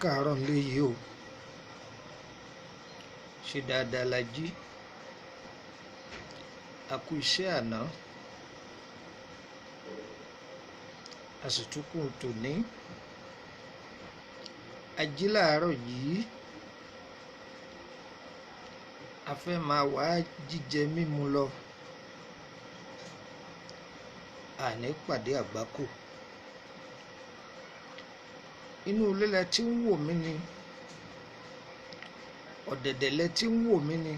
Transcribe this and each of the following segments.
Káàárọ̀ ńlé yìí o. Ṣe dáadáa la jí? A kú iṣẹ́ àná, a sì tún kú tòní. A jí láàárọ̀ yìí, a fẹ́ máa wá jíjẹ mímu lọ. Àní pàdé àgbákò. Inú ilé lẹ tí ń wò mí ni, ọ̀dẹ̀dẹ̀ lẹ tí ń wò mí ni,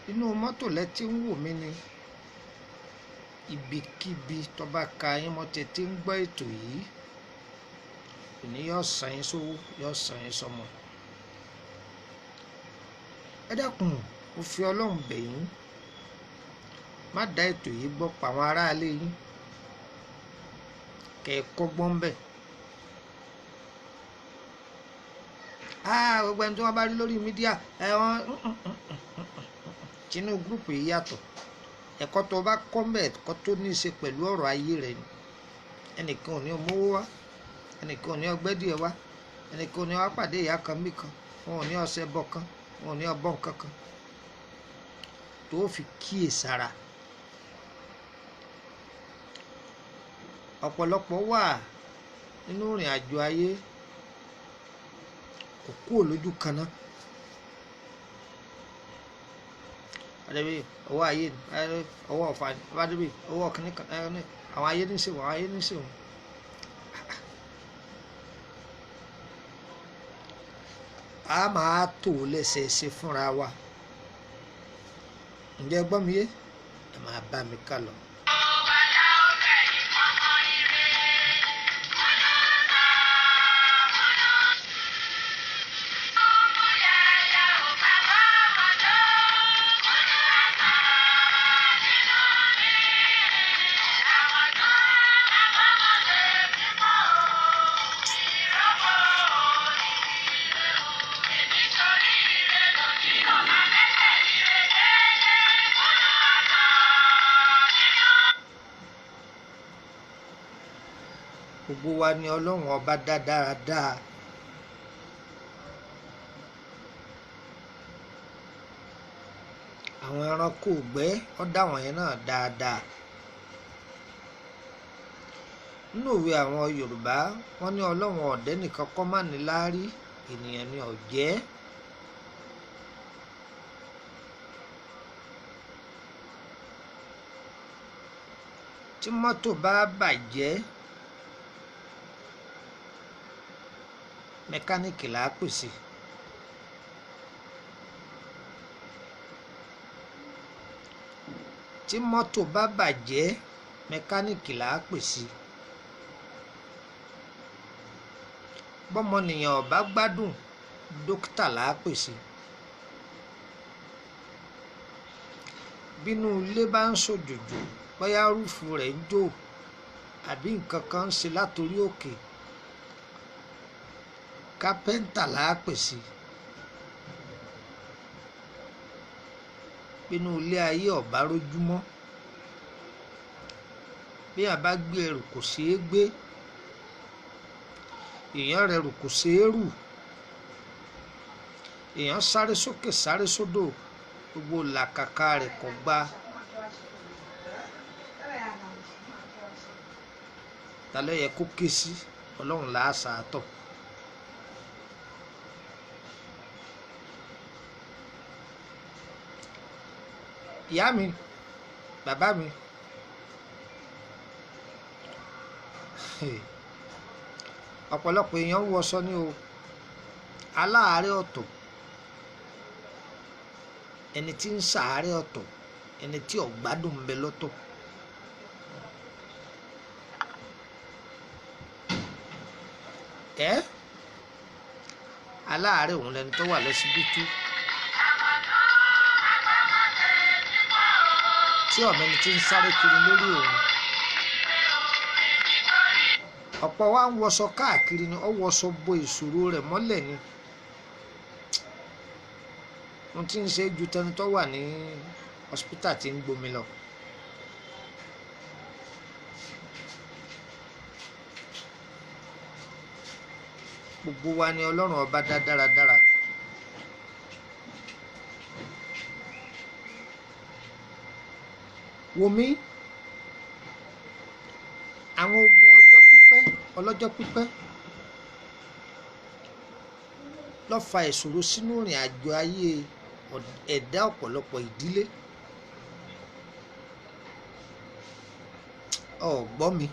inú mọ́tò lẹ tí ń wò mí ni. Ibikíbi tó bá ka yín mọ́ tẹ tí ń gbọ́ ètò yìí, òní yóò san yín sówó, yóò san yín sọmọ. Ẹ dákun, mo fi Ọlọ́run bẹ̀ yín, má dá ètò yìí gbọ́ pa àwọn aráalé yín, kẹ́ ẹ kọ́gbọ́n bẹ̀. Gbogbo ẹni tí wọ́n bá rí lórí mídíà, ẹ wọ́n tinú gúrùpù yìí yàtọ̀. Ẹ̀kọ́ tó bá kọ́ mbẹ̀, ẹ̀kọ́ tó ní í ṣe pẹ̀lú ọ̀rọ̀ ayé rẹ ni. Ẹnìkan ò ní mówó wá, ẹnìkan ò ní ọgbẹ́ díẹ̀ wá, ẹnìkan ò ní wá pàdé ìyá kan mí kan, wọn ò ní ọṣẹ bọ kan, wọn ò ní ọbọ̀ nǹkan kan tó fi kíyèsára. Ọ̀pọ̀lọpọ̀ wà nínú ìrìn àjò ayé, kò kúrò lójú kan náà. Adébí ọwọ́ ayé ni, ọwọ́ ọ̀fà ni, adébí ọwọ́ kìnnì kan, àwọn ayé ní ṣe wọ́n, àwọn ayé ní ṣe wọ́n. A máa tò lẹ́sẹẹsẹ fúnra wa. Ǹjẹ́ ẹ gbọ́ mi yé? Ẹ máa bá mi ká lọ. Gbogbo wa ni Ọlọ́run ọba dá dáradára. Àwọn ẹranko ìgbẹ́, ó dá àwọn yẹn náà dáadáa. Nínú òwe àwọn Yorùbá, wọ́n ní Ọlọ́run ọ̀dẹ́ nìkan kọ́ má ní láárí, ènìyàn ni ọ̀jẹ́. Tí mọ́tò bá bàjẹ́, mẹkáníìkì là á pèsè. Tí mọ́tò bá bàjẹ́, mẹkáníìkì là á pèsè. Bọ́mọnìyàn ò bá gbádùn, dókítà là á pèsè. Bínú ilé bá ń ṣòjòjò, bóyá rúfù rẹ̀ ń jò àbí nǹkan kan ń ṣe látorí òkè, kápẹ́ńtà là á pèsè. Bínú ilé ayé ò bá rójúmọ́, bí a bá gbé ẹrù kò ṣeé gbé, èèyàn rẹrù kò ṣeé rù, èèyàn sáré sókè sáré sódò, gbogbo làkàkà rẹ̀ kò gba. Ta ló yẹ kó ké sí? Ọlọ́run là á sàátọ̀. Ìyá mi, bàbá mi, ọ̀pọ̀lọpọ̀ èèyàn ń wọṣọ ní o. Aláàárẹ̀ ọ̀tọ̀, ẹni tí ń ṣàárẹ̀ ọ̀tọ̀, ẹni tí ò gbádùn ń bẹ lọ́tọ̀. Ẹ́ aláàárẹ̀ òun lẹni tó wà lọ́sibítù tí ọ̀mẹ́ni tí ń sáré kiri lórí òun. Ọ̀pọ̀ wa ń wọṣọ káàkiri ni, ó wọṣọ bo ìṣòro rẹ̀ mọ́lẹ̀ ni. Ohun tí ń ṣe ju tẹni tó wà ní hospital tí ń gbomi lọ. Gbogbo wa ni Ọlọ́run ọba dá dáradára. Wòmí, àwọn ogun ọjọ́ pípẹ́ ọlọ́jọ́ pípẹ́ ló fa ìṣòro sínú ìrìn àjò ayé ẹ̀dá ọ̀pọ̀lọpọ̀ ìdílé. Ò gbọ́ mi.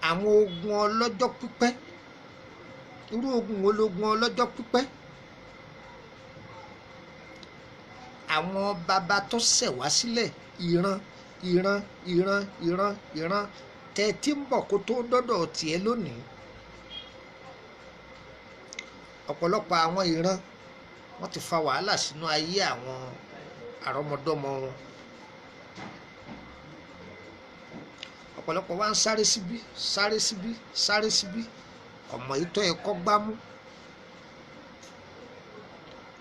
Àwọn ogun ọlọ́jọ́ pípẹ́, irú ogun wo logun ọlọ́jọ́ pípẹ́? Àwọn baba tó ṣẹ̀ wá sílẹ̀, ìran ìran ìran ìran ìran tẹ́ tí ń bọ̀ kó tó dọ́dọ̀ tiẹ̀ lónìí. Ọ̀pọ̀lọpọ̀ àwọn ìran wọ́n ti fa wàhálà sínú ayé àwọn àrọ́mọdọ́mọ wọn. Ọ̀pọ̀lọpọ̀ wa ń sáré síbí sáré síbí sáré síbí, ọmọ ìtọ́ ẹ̀kọ́ gbámú.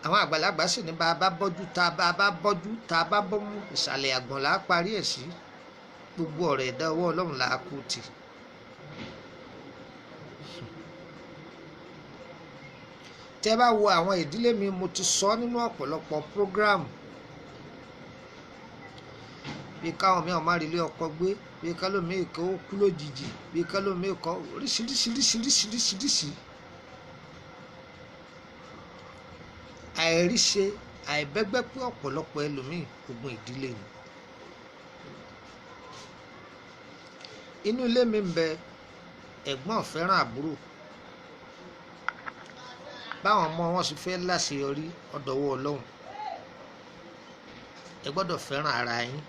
Àwọn àgbàlagbà sì ní bá a bá bọ́jú tá a bá bọ́jú tá a bá bọ́mú, ìsàlẹ̀ àgbọ̀n là á parí ẹ̀ sí. Gbogbo ọ̀rọ̀ ẹ̀dá ọwọ́ Ọlọ́run là á kú tì. Tẹ́ bá wo àwọn ìdílé mi, mo ti sọ nínú ọ̀pọ̀lọpọ̀ prógráàmù, bí káwọn mìíràn má rí ilé ọkọ gbé, bí kálómìí kó kú lójijì, bí kálómìí kọ oríṣiríṣiríṣiríṣiríṣi. Àìríṣe àìbẹ́gbẹ́ pé ọ̀pọ̀lọpọ̀ ẹlòmíì ogun ìdílé ni. Inú ilé mi ń bẹ, ẹ̀gbọ́n fẹ́ràn àbúrò, báwọn ọmọ wọn sì fẹ́ láṣeyọrí ọ̀dọ̀wọ́ Ọlọ́run. Ẹ gbọ́dọ̀ fẹ́ràn ara yín.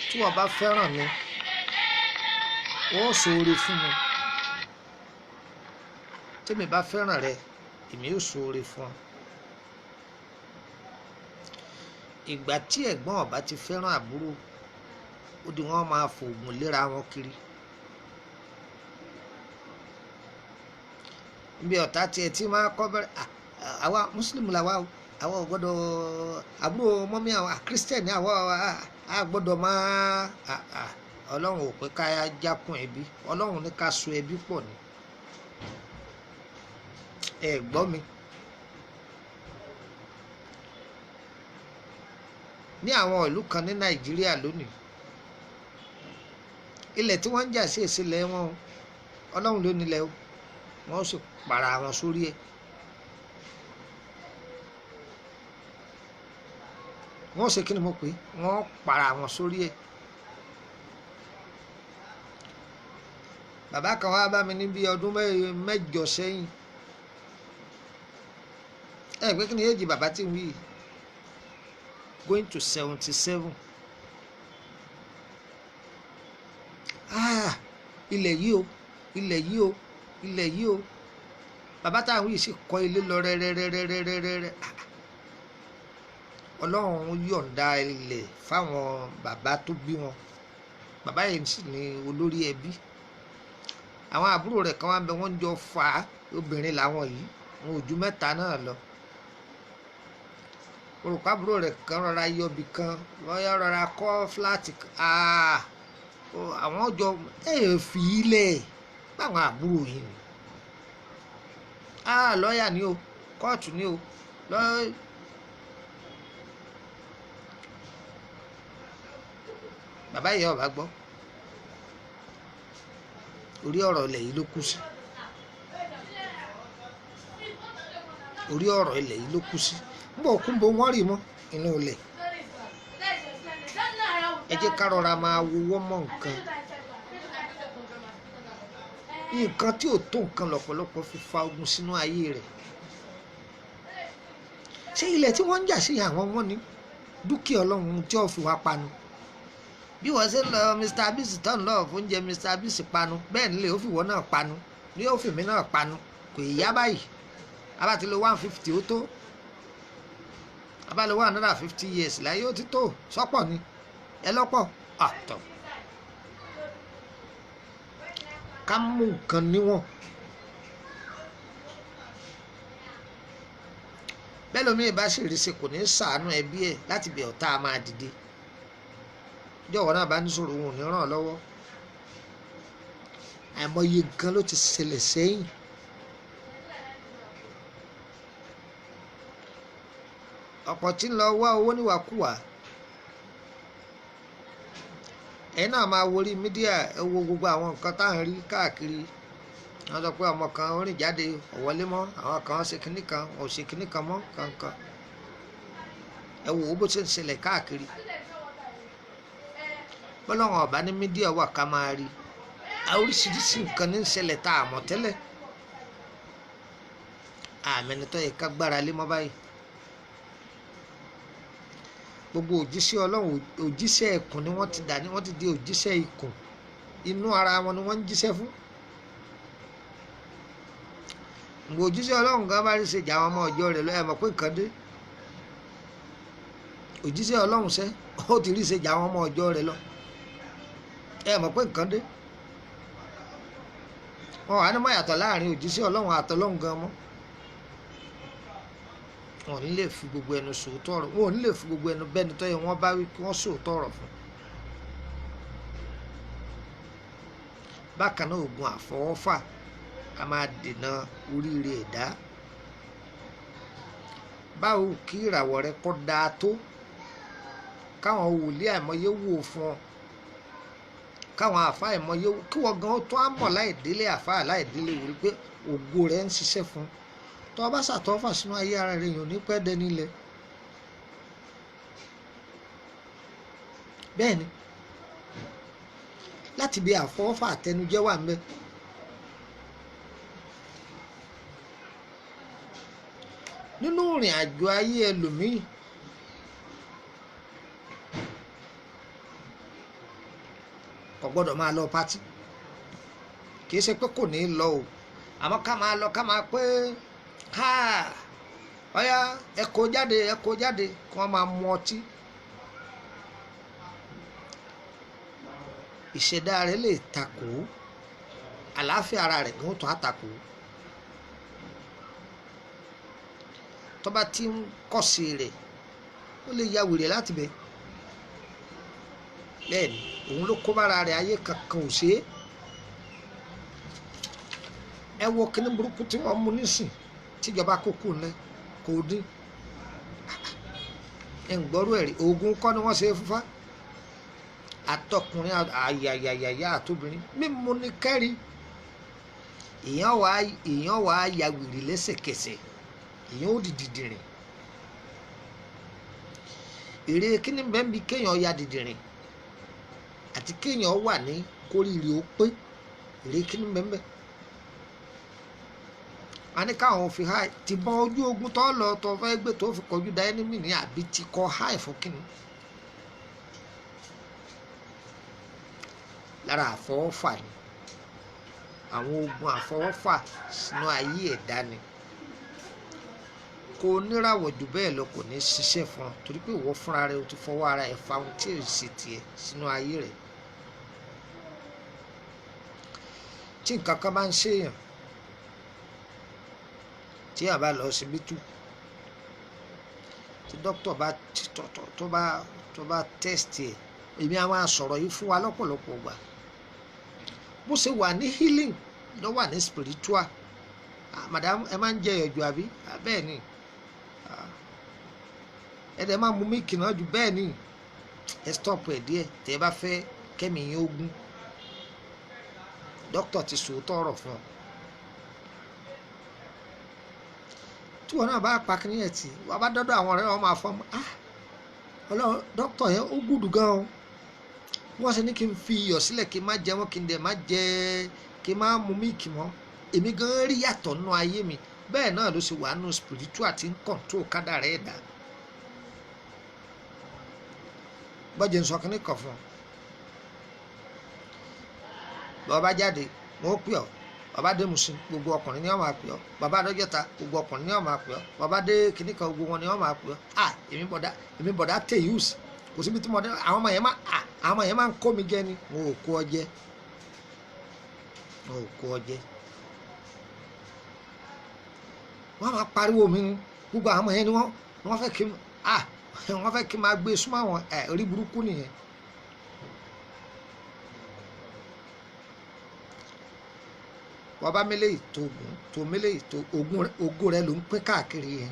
Tí wọ́n bá fẹ́ràn mi, wọ́n ó ṣoore fún mi. Tèmi bá fẹ́ràn rẹ, èmi yóò ṣoore fún ọ. Ìgbà tí ẹ̀gbọ́n ọba ti fẹ́ràn àbúrò, ó di wọ́n máa fòògùn léra wọn kiri. Níbi ọ̀tá tiẹ̀ tí máa kọ́ bẹ̀rẹ̀, àwa mùsùlùmí làwa o, àwa ò gbọ́dọ̀ àbúrò mọ́mí àwọn kírísítẹ̀nì, àwa a gbọ́dọ̀ máa. Ọlọ́run ò pé ká jákun ẹbí, Ọlọ́run ní ká so ẹbí pọ̀ ni. Ẹ gbọ́ mi. Ní àwọn ìlú kan ní Nàìjíríà lónìí, ilẹ̀ tí wọ́n ń jà sí ìsìlẹ̀ wọn o, Ọlọ́run ló nílẹ̀ o, wọ́n sì para wọn sórí ẹ̀. Wọ́n ṣe kí ni mo pè é? Wọ́n para wọn sórí ẹ̀. Bàbá kan wá bá mi ní bí ọdún mẹ́jọ sẹ́yìn. Ẹ pé kí ni èjì bàbá tí ń wí? Going to 77. Ah, ilẹ̀ yìí o, ilẹ̀ yìí o, ilẹ̀ yìí o. Bàbá táwọn yìí sì kọ́ ilé lọ rẹ́rẹ́rẹ́rẹ́rẹ́rẹ́. Ọlọ́run yọ̀ǹda ilẹ̀ fáwọn bàbá tó bí wọn. Bàbá yìí sì ní olórí ẹbí. Àwọn àbúrò rẹ̀ kan wá ń bẹ, wọ́n jọ fà á, obìnrin làwọn yìí, wọn ò ju mẹ́ta náà lọ. Olùkọ́ àbúrò rẹ̀ kan rọra yọbi kan, wọ́n yọ rọra kọ́ fúláàtì. Àwọn jọ ẹ̀ fi ilẹ̀ báwọn àbúrò yìí ni. Lọ́ọ̀yà ni o, kóòtù ni o, lọ́ọ̀. Bàbá yìí ọba gbọ́, orí ọ̀rọ̀ ilẹ̀ yìí ló kú sí. Orí ọ̀rọ̀ ilẹ̀ yìí ló kú sí. Nbọ̀ kúnbo wọ́n rì mọ́ inú ilẹ̀. Ẹ jẹ́ ká rọra máa wowó mọ́ nǹkan. Nǹkan tí ò tó nǹkan lọ́pọ̀lọpọ̀ fi fa ogun sínú ayé rẹ̀. Ṣé ilẹ̀ tí wọ́n ń jà sí àwọn wọn ni dúkìá Ọlọ́run tí ó fi wá panu? Bí wọ́n ṣe ń lọ Mr. Biggs tán lọ fún oúnjẹ Mr. Biggs panu, bẹ́ẹ̀ nílé ó fi wọ́n náà panu, ní ó fi mí náà panu, kò ì yá báyìí. A bá ti lo 150 ó tó. A bá lo 150 years láyé ó ti tó, sọ́pọ̀ ni. Ẹ lọ́pọ̀ àtọ̀. Ká mú nǹkan níwọ̀n. Bẹ́ẹ̀ lómi ìbá sì rí ṣe kò ní ṣàánú ẹbí ẹ̀ láti bẹ̀ ọ̀tá máa dìde. Jọ̀wọ́ náà bá ní sọ̀rọ̀ òun ò ní ràn ọ́ lọ́wọ́. Àìmọye nǹkan ló ti ṣẹlẹ̀ sẹ́yìn. Ọ̀pọ̀ tí ń lọ wá owó níwàkuwà. Ẹ̀yin náà máa wo orí mídíà, ẹ wo gbogbo àwọn nǹkan tá à ń rí káàkiri. Wọ́n sọ pé ọmọ kan ó rìn jáde, ó wọlé mọ́, àwọn kan ṣe kinní kan, ò ṣe kinní kan mọ́, kankan. Ẹ wo bó ṣe ń ṣẹlẹ̀ káàkiri. Bọ́lọ́run ọ̀bá ní mídíà wà ká máa rí. Oríṣiríṣi nǹkan ní ń ṣẹlẹ̀ tá a mọ̀ tẹ́lẹ̀. Àmì ẹni tó yẹ ká gbára lé mọ́ báyìí. Gbogbo òjíṣẹ́ Ọlọ́run, òjíṣẹ́ ẹkùn ni wọ́n ti dà ní, wọ́n ti di òjíṣẹ́ ikùn. Inú ara wọn ni wọ́n ń jíṣẹ́ fún. Gbogbo òjíṣẹ́ Ọlọ́run gan bá rí ṣe jà àwọn ọmọ ọjọ́ rẹ̀ lọ, ẹ mọ̀ pé nǹkan dé. Òjíṣẹ́ Ọlọ́run ṣẹ́, ó ti rí ṣe jà àwọn ọmọ ọjọ́ rẹ̀ lọ. Ẹ mọ̀ pé nǹkan dé. Wọn wà ní mọ̀ yàtọ̀ láàrin òjíṣẹ́ Ọlọ́run àtọlọ́run gan mọ́. Wọn ò ní lè fi gbogbo ẹnu sòótọ́ ọ̀rọ̀, wọn ò ní lè fi gbogbo ẹnu bẹ́ni tó yẹ wọ́n bá wí kí wọ́n sòótọ́ ọ̀rọ̀ fún. Bákan náà, oògùn àfọwọ́fà a máa dènà oríire ẹ̀dá. Báwo kí ìràwọ̀ rẹ kó dáa tó, káwọn wòlíì àìmọye wò fún ọ, káwọn àáfàá àìmọye wò, kí wọ́n gan tó á mọ̀ láì délé àáfàá láì délé wòlíì pé ògo rẹ ń ṣiṣẹ́ fún un. Tó o bá ṣàtọ́fà sínú ayé ara rẹ, èèyàn ní pẹ́ dẹni ilẹ̀. Bẹ́ẹ̀ ni, láti bí àfọwọ́fà àtẹnujẹ́ wà ńbẹ̀. Nínú ìrìn àjò ayé ẹlòmíì, kò gbọ́dọ̀ máa lọ pátí. Kì í ṣe pé kò ní lọ o, àmọ́ ká máa lọ ká máa pé ha ọ̀yá ẹ kó jáde, ẹ kó jáde, kí wọ́n máa mu ọtí. Ìṣẹ̀dá rẹ̀ lè takò, àlàáfíà ara rẹ̀ gan tó àtakò. Tó bá ti ń kọ̀sí rẹ̀, ó lè ya wèrè láti bẹ̀. Bẹ́ẹ̀ ni, òun ló kó bára rẹ̀, ayé kankan ò ṣe é. Ẹ wo kíní burúkú tí wọ́n mú nísìn tíjọba kókó ńlẹ̀ kò dín. Ẹ ń gbọ́rú ẹ̀rí, oògùn kọ́ ni wọ́n ṣe é fúnfá. Àtọkùnrin àyàyàyàyà àtobìnrin mímu ní kẹ́rì. Èèyàn wàá ya wèrè lẹ́sẹ̀kẹsẹ̀, èèyàn ó di dìdìrìn. Èrè kíní bẹ́ẹ̀ bí kéèyàn ya dìdìrìn àti kéèyàn wà ní kórìíre ó pé. Èrè kíní bẹ́ẹ̀ bẹ́ẹ̀. A ní káwọn fi háì ti bọ́n ojú ogun tó lọ tó fẹ́ gbé tó fi kọjú da ẹni ní àbí ti kọ háì fún kíni. Lára àfọwọ́fà ni àwọn ogun àfọwọ́fà sínú ayé ẹ̀dá ni. Kò níràwọ̀ jù bẹ́ẹ̀ lọ, kò ní ṣiṣẹ́ fún ọ torí pé ìwọ fúnra rẹ o ti fọwọ́ ara ẹ fa ohun tí ò ṣe tiẹ̀ sínú ayé rẹ. Tí nǹkan kan bá ń ṣèyàn, tí a bá lọ síbítù, tí dókítà bá tó bá tẹ́sítì ẹ̀, èmi á máa sọ̀rọ̀ yìí fún wa lọ́pọ̀lọpọ̀ gbà. Bó ṣe wà ní healing ló wà ní spiritual. Madam, ẹ máa ń jẹ ẹ̀jọ̀ àbí? Bẹ́ẹ̀ ni. Ẹ dẹ̀ máa mú mílìkì náà jù, bẹ́ẹ̀ ni. Ẹ stop ẹ̀ díẹ̀ tẹ́ ẹ bá fẹ́ kẹ́mi yín ogun. Dókítà ti sòótọ́ ọ̀rọ̀ fún ọ. Tí wọn náà bá pa kí ni ẹ̀ tì, wọ́n bá dọ́dọ̀ àwọn ọ̀rẹ́ wọn máa fọ́ ah Ọlọ́run, dókítà yẹn ó gùdù gan o. Wọ́n ṣe ní kí n fi iyọ̀ sílẹ̀, kí n má jẹ wọ́n, kí n dẹ̀ má jẹ, kí n má mu mílìkì mọ́. Èmi gan rí yàtọ̀ nínú ayé mi. Bẹ́ẹ̀ náà ló ṣe wà nínú spiritual tí ń control kádàrá ẹ̀dá. Bọ́jẹ̀ ń sọ kínní kan fún ọ. Bọ́ bá jáde, wọ́n ó pè ọ́. Bàbá dé Mùsùn, gbogbo ọkùnrin ni wọ́n máa pè ọ́. Bàbá dọ́jọ́ta, gbogbo ọkùnrin ni wọ́n máa pè ọ́. Bàbá dé kínní kan, gbogbo wọn ni wọ́n máa pè ọ́. Ah, èmi bọ̀dá Teyus. Kò síbi tí mo dé, àwọn ọmọ yẹn máa, ah, àwọn ọmọ yẹn máa ń kó mi jẹ ni. Wọn ò kó ọ jẹ. Wọn ò kó ọ jẹ. Wọ́n máa pariwo mi ni. Gbogbo àwọn ọmọ yẹn ni wọ́n fẹ́ kí n, ah, wọ́n fẹ́ kí n máa gbé súnmọ́ àwọn, ẹ̀, orí burúkú nìyẹn. Wọ́n bá mélé tó ogun tó mélé tó ogun, ògo rẹ ló ń pín káàkiri yẹn,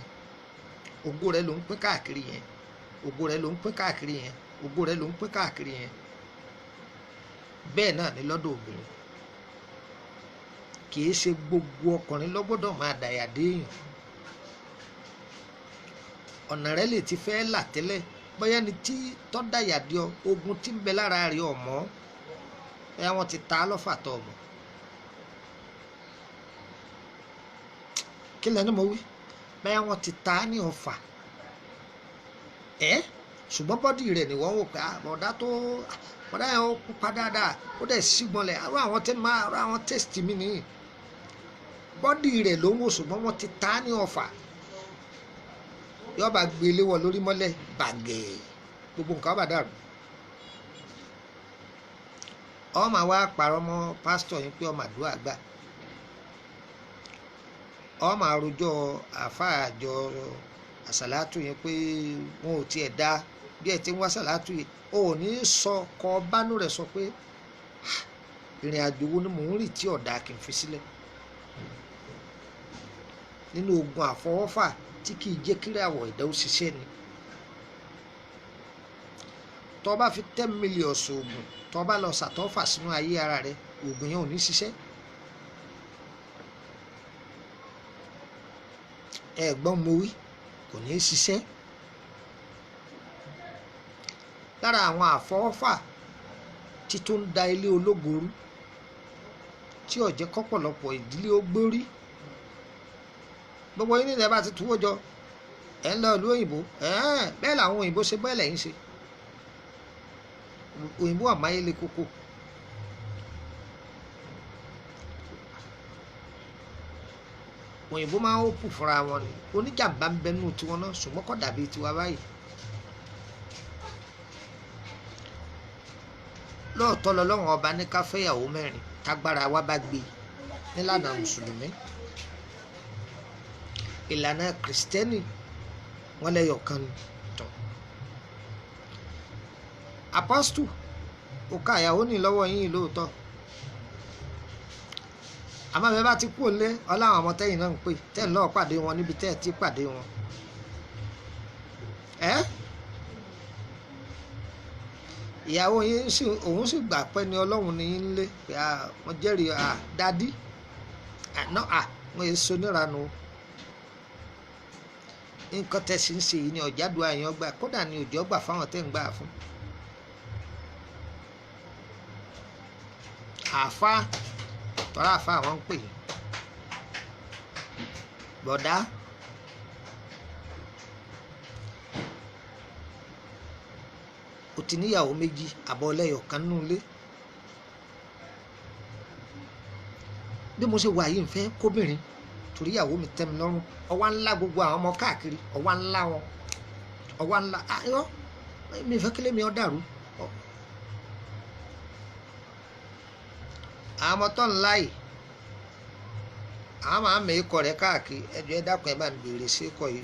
ògo rẹ ló ń pín káàkiri yẹn, ògo rẹ ló ń pín káàkiri yẹn, ògo rẹ ló ń pín káàkiri yẹn. Bẹ́ẹ̀ náà ni lọ́dọ̀ obìnrin. Kì í ṣe gbogbo ọkùnrin ló gbọ́dọ̀ máa dàyà dé èèyàn. Ọ̀nà rẹ lè ti fẹ́ là tẹ́lẹ̀, bóyá ni tí tọ́ dàyà dé ọ, ogun tí ń bẹ lára rẹ ọ̀mọ́, bóyá wọ́n ti ta á lọ́fà tọ̀ ọ̀mọ́. Kí lẹ́nu mo wí? Bóyá wọ́n ti ta á ní ọfà ẹ́, ṣùgbọ́n bọ́dì rẹ̀ ni wọ́n wò pé bọ̀dá tó bọ̀dá yẹn ó pupa dáadáa, ó dẹ̀ sígbọ́nlẹ̀, àrò àwọn tẹ́ máa àrò àwọn tẹ́sítì mi nìyí. Bọ́dì rẹ̀ ló ń wò, ṣùgbọ́n wọ́n ti ta á ní ọfà. Yọba gbé lé wọ lórí mọ́lẹ̀ bàgẹ́, gbogbo nǹkan bá dàrú. Ọmọ wa parọ́ mọ́ pásítọ̀ yín pé ọmọ àdúrà gbà, ọmọ àròjọ àáfàá àjọ àsàlátù yín pé wọn ò tiẹ̀ dá bí ẹ ti ń wá sàlátù yìí. O ò ní sọ kọ bánú rẹ̀ sọ pé ìrìn àjò wo ni mò ń rìn tí ọ̀dà kì í fi sílẹ̀ nínú ogun àfọwọ́fà tí kì í jẹ́ kí àwọ̀ ẹ̀dá ó ṣiṣẹ́ ni. Tó bá fi 10 million ṣoògùn, tó bá lọ ṣàtọ́fà sínú ayé ara rẹ, oògùn yẹn ò ní ṣiṣẹ́. Ẹ̀gbọ́n mo wí, kò ní ṣiṣẹ́. Lára àwọn àfọwọ́fà tí tó ń da ilé ológo rú, tí ó jẹ́ kọ́pọ̀lọpọ̀ ìdílé ó gbórí. Gbogbo yín nílẹ̀ bá ti túwó jọ, ẹ̀ ń lọ ìlú òyìnbó, bẹ́ẹ̀ làwọn òyìnbó ṣe, bẹ́ẹ̀ lẹ́yìn ṣe. Òyìnbó àmáyélé kókó. Òyìnbó máa ń hópù fúnra wọn ni, oníjàmbá ń bẹnu tiwọn náà, ṣùgbọ́n kò dàbí tiwa báyìí. Lóòótọ́ lọ́lọ́run ọba ní ká fẹ́yàwó mẹ́rin tágbára wa bá gbé nílànà mùsùlùmí. Ìlànà kìrìsìtẹ́nì wọn lẹ́yọ̀ kan ni tọ̀. Apọ́stù òkà ìyàwó ní lọ́wọ́ yín lóòótọ́, àmọ́ bẹ́ẹ̀ bá ti kú òlé ọláwọn ọmọ tẹ́yìn náà ń pè tẹ́ẹ̀ lọ́ọ́ pàdé wọn níbi tẹ́ẹ̀ ti pàdé wọn. Ẹ́ ìyàwó yín sì òun sì gbà pé ní ọlọ́run ní yín lé pé wọ́n jẹ́rìí dádí àná wọ́n yé so níranú. Nǹkan tẹ̀sí ń ṣe yìí ni ọ̀jádùn àyàn gbà, kódà ni òjò gbà fáwọn tẹ́ ń gbà fún. Àáfàá tọ́lá àáfàá wọn ń pè é bọ̀dá o ti níyàwó méjì àbọ̀ ọlẹ́yọ̀ kan nínú ilé. Bí mo ṣe wà yìí ń fẹ́ kóbìnrin torí ìyàwó mi tẹ́ mi lọ́rùn, ọwá ńlá gbogbo àwọn ọmọ káàkiri, ọwá ńlá wọn, ọwá ńlá ayọ́ mi fẹ́ kílé mi ọ́ dàrú. Àwọn ọmọ tó ńlá yìí àwọn máa ń mẹ ikọ̀ rẹ̀ káàkiri, ẹjọ́ ẹ dákun ẹ bá ń béèrè sí ikọ̀ yìí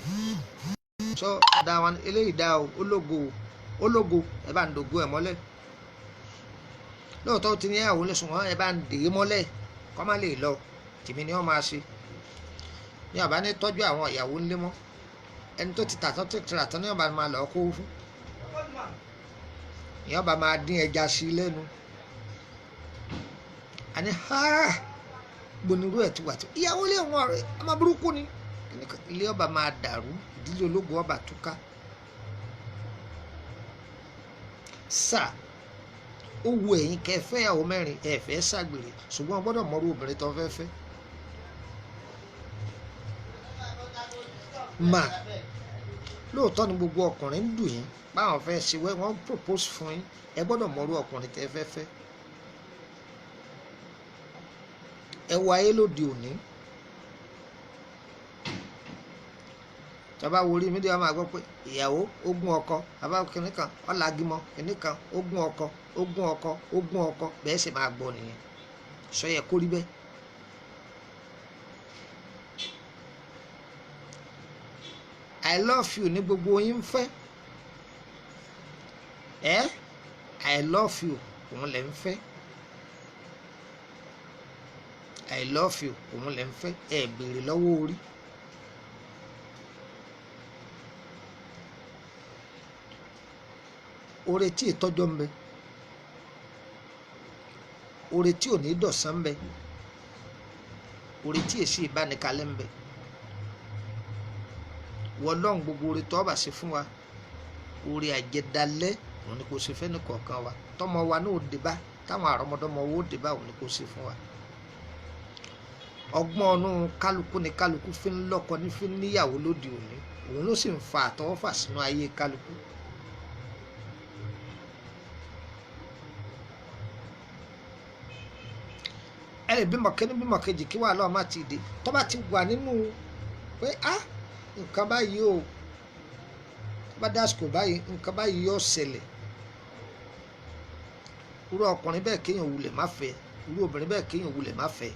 sọ da wọn eléyìí dá o, ológo ológo ẹ bá ń dògo ẹ mọ́lẹ̀. Lóòótọ́ ti ní ìyàwó lẹ́sùn wọn, ẹ bá ń dè é mọ́lẹ̀ kọ́ má lè lọ, tèmi ni wọ́n máa ṣe. Ní ọba ní tọ́jú àwọn ìyàwó ńlé mọ́, ẹni tó ti tàtán tó ti ràtán ní ọba máa lọ kó fún, ní ọba máa dín ẹja sí i lẹ́nu. Àní ha gbonirú ẹ̀ ti wà tí ìyàwó ilé wọn rẹ ọmọ burúkú ni, ilé ọba máa dàrú, ìdílé ológun ọba túká. Sà ó wu ẹ̀yin kẹ́ fẹ́ ìyàwó mẹ́rin, ẹ fẹ́ ṣàgbèrè, ṣùgbọ́n o gbọ́dọ̀ mọrú obìnrin tó fẹ́ fẹ́. Mà lóòótọ́ ni gbogbo ọkùnrin ń dùn yín báwọn fẹ́ ṣe wẹ́, wọ́n propose fún yín, ẹ gbọ́dọ̀ mọrú ọkùnrin tẹ́ fẹ́ fẹ́. Ẹ wo ayé lóde òní, tọba wo orí mídíà máa gbọ́ pé ìyàwó ogún ọkọ bàbá kìnìún kan ọ̀làgímọ kìnìún kan ogún ọkọ ogún ọkọ ogún ọkọ, bẹ́ẹ̀ sì máa gbọ́ nìyẹn. Sọ yẹ kó rí bẹ́ẹ̀. I love you ní gbogbo yín ń fẹ́ ẹ́, I love you òun lẹ̀ ń fẹ́. I I love you òun lẹ́ ń fẹ́, ẹ béèrè lọ́wọ́ orí. Oore tí ìtọ́jọ́ ń bẹ, oore tí ò ní dọ̀sán ń bẹ, oore tí èsì ìbánikalẹ̀ ń bẹ. Wọ́n lọ́n gbogbo oore tó bá ṣe fún wa, oore àjẹdálẹ́ òun ni kò ṣe fẹ́ ní kọ̀ọ̀kan wa, tọmọ wa náà ó dé bá, táwọn àrọ́mọdọ́mọ wo ó dé bá, òun ni kò ṣe fún wa. Ọgbọ́n ọ̀nù kálukú ni kálukú fi ń lọ́kọ ní fi ń níyàwó lóde òní, òun ló sì ń fa àtọwọ́fà sínú ayé kálukú. Ẹ lè bímọ kíní bímọ kejì kí wàhálà ọmọ ti dé, tó bá ti wà nínú pé á nǹkan báyìí o, tó bá dásìkò báyìí nǹkan báyìí yóò ṣẹlẹ̀, irú ọkùnrin bẹ́ẹ̀ kéèyàn wulẹ̀ má fẹ́, irú obìnrin bẹ́ẹ̀ kéèyàn wulẹ̀ má fẹ́.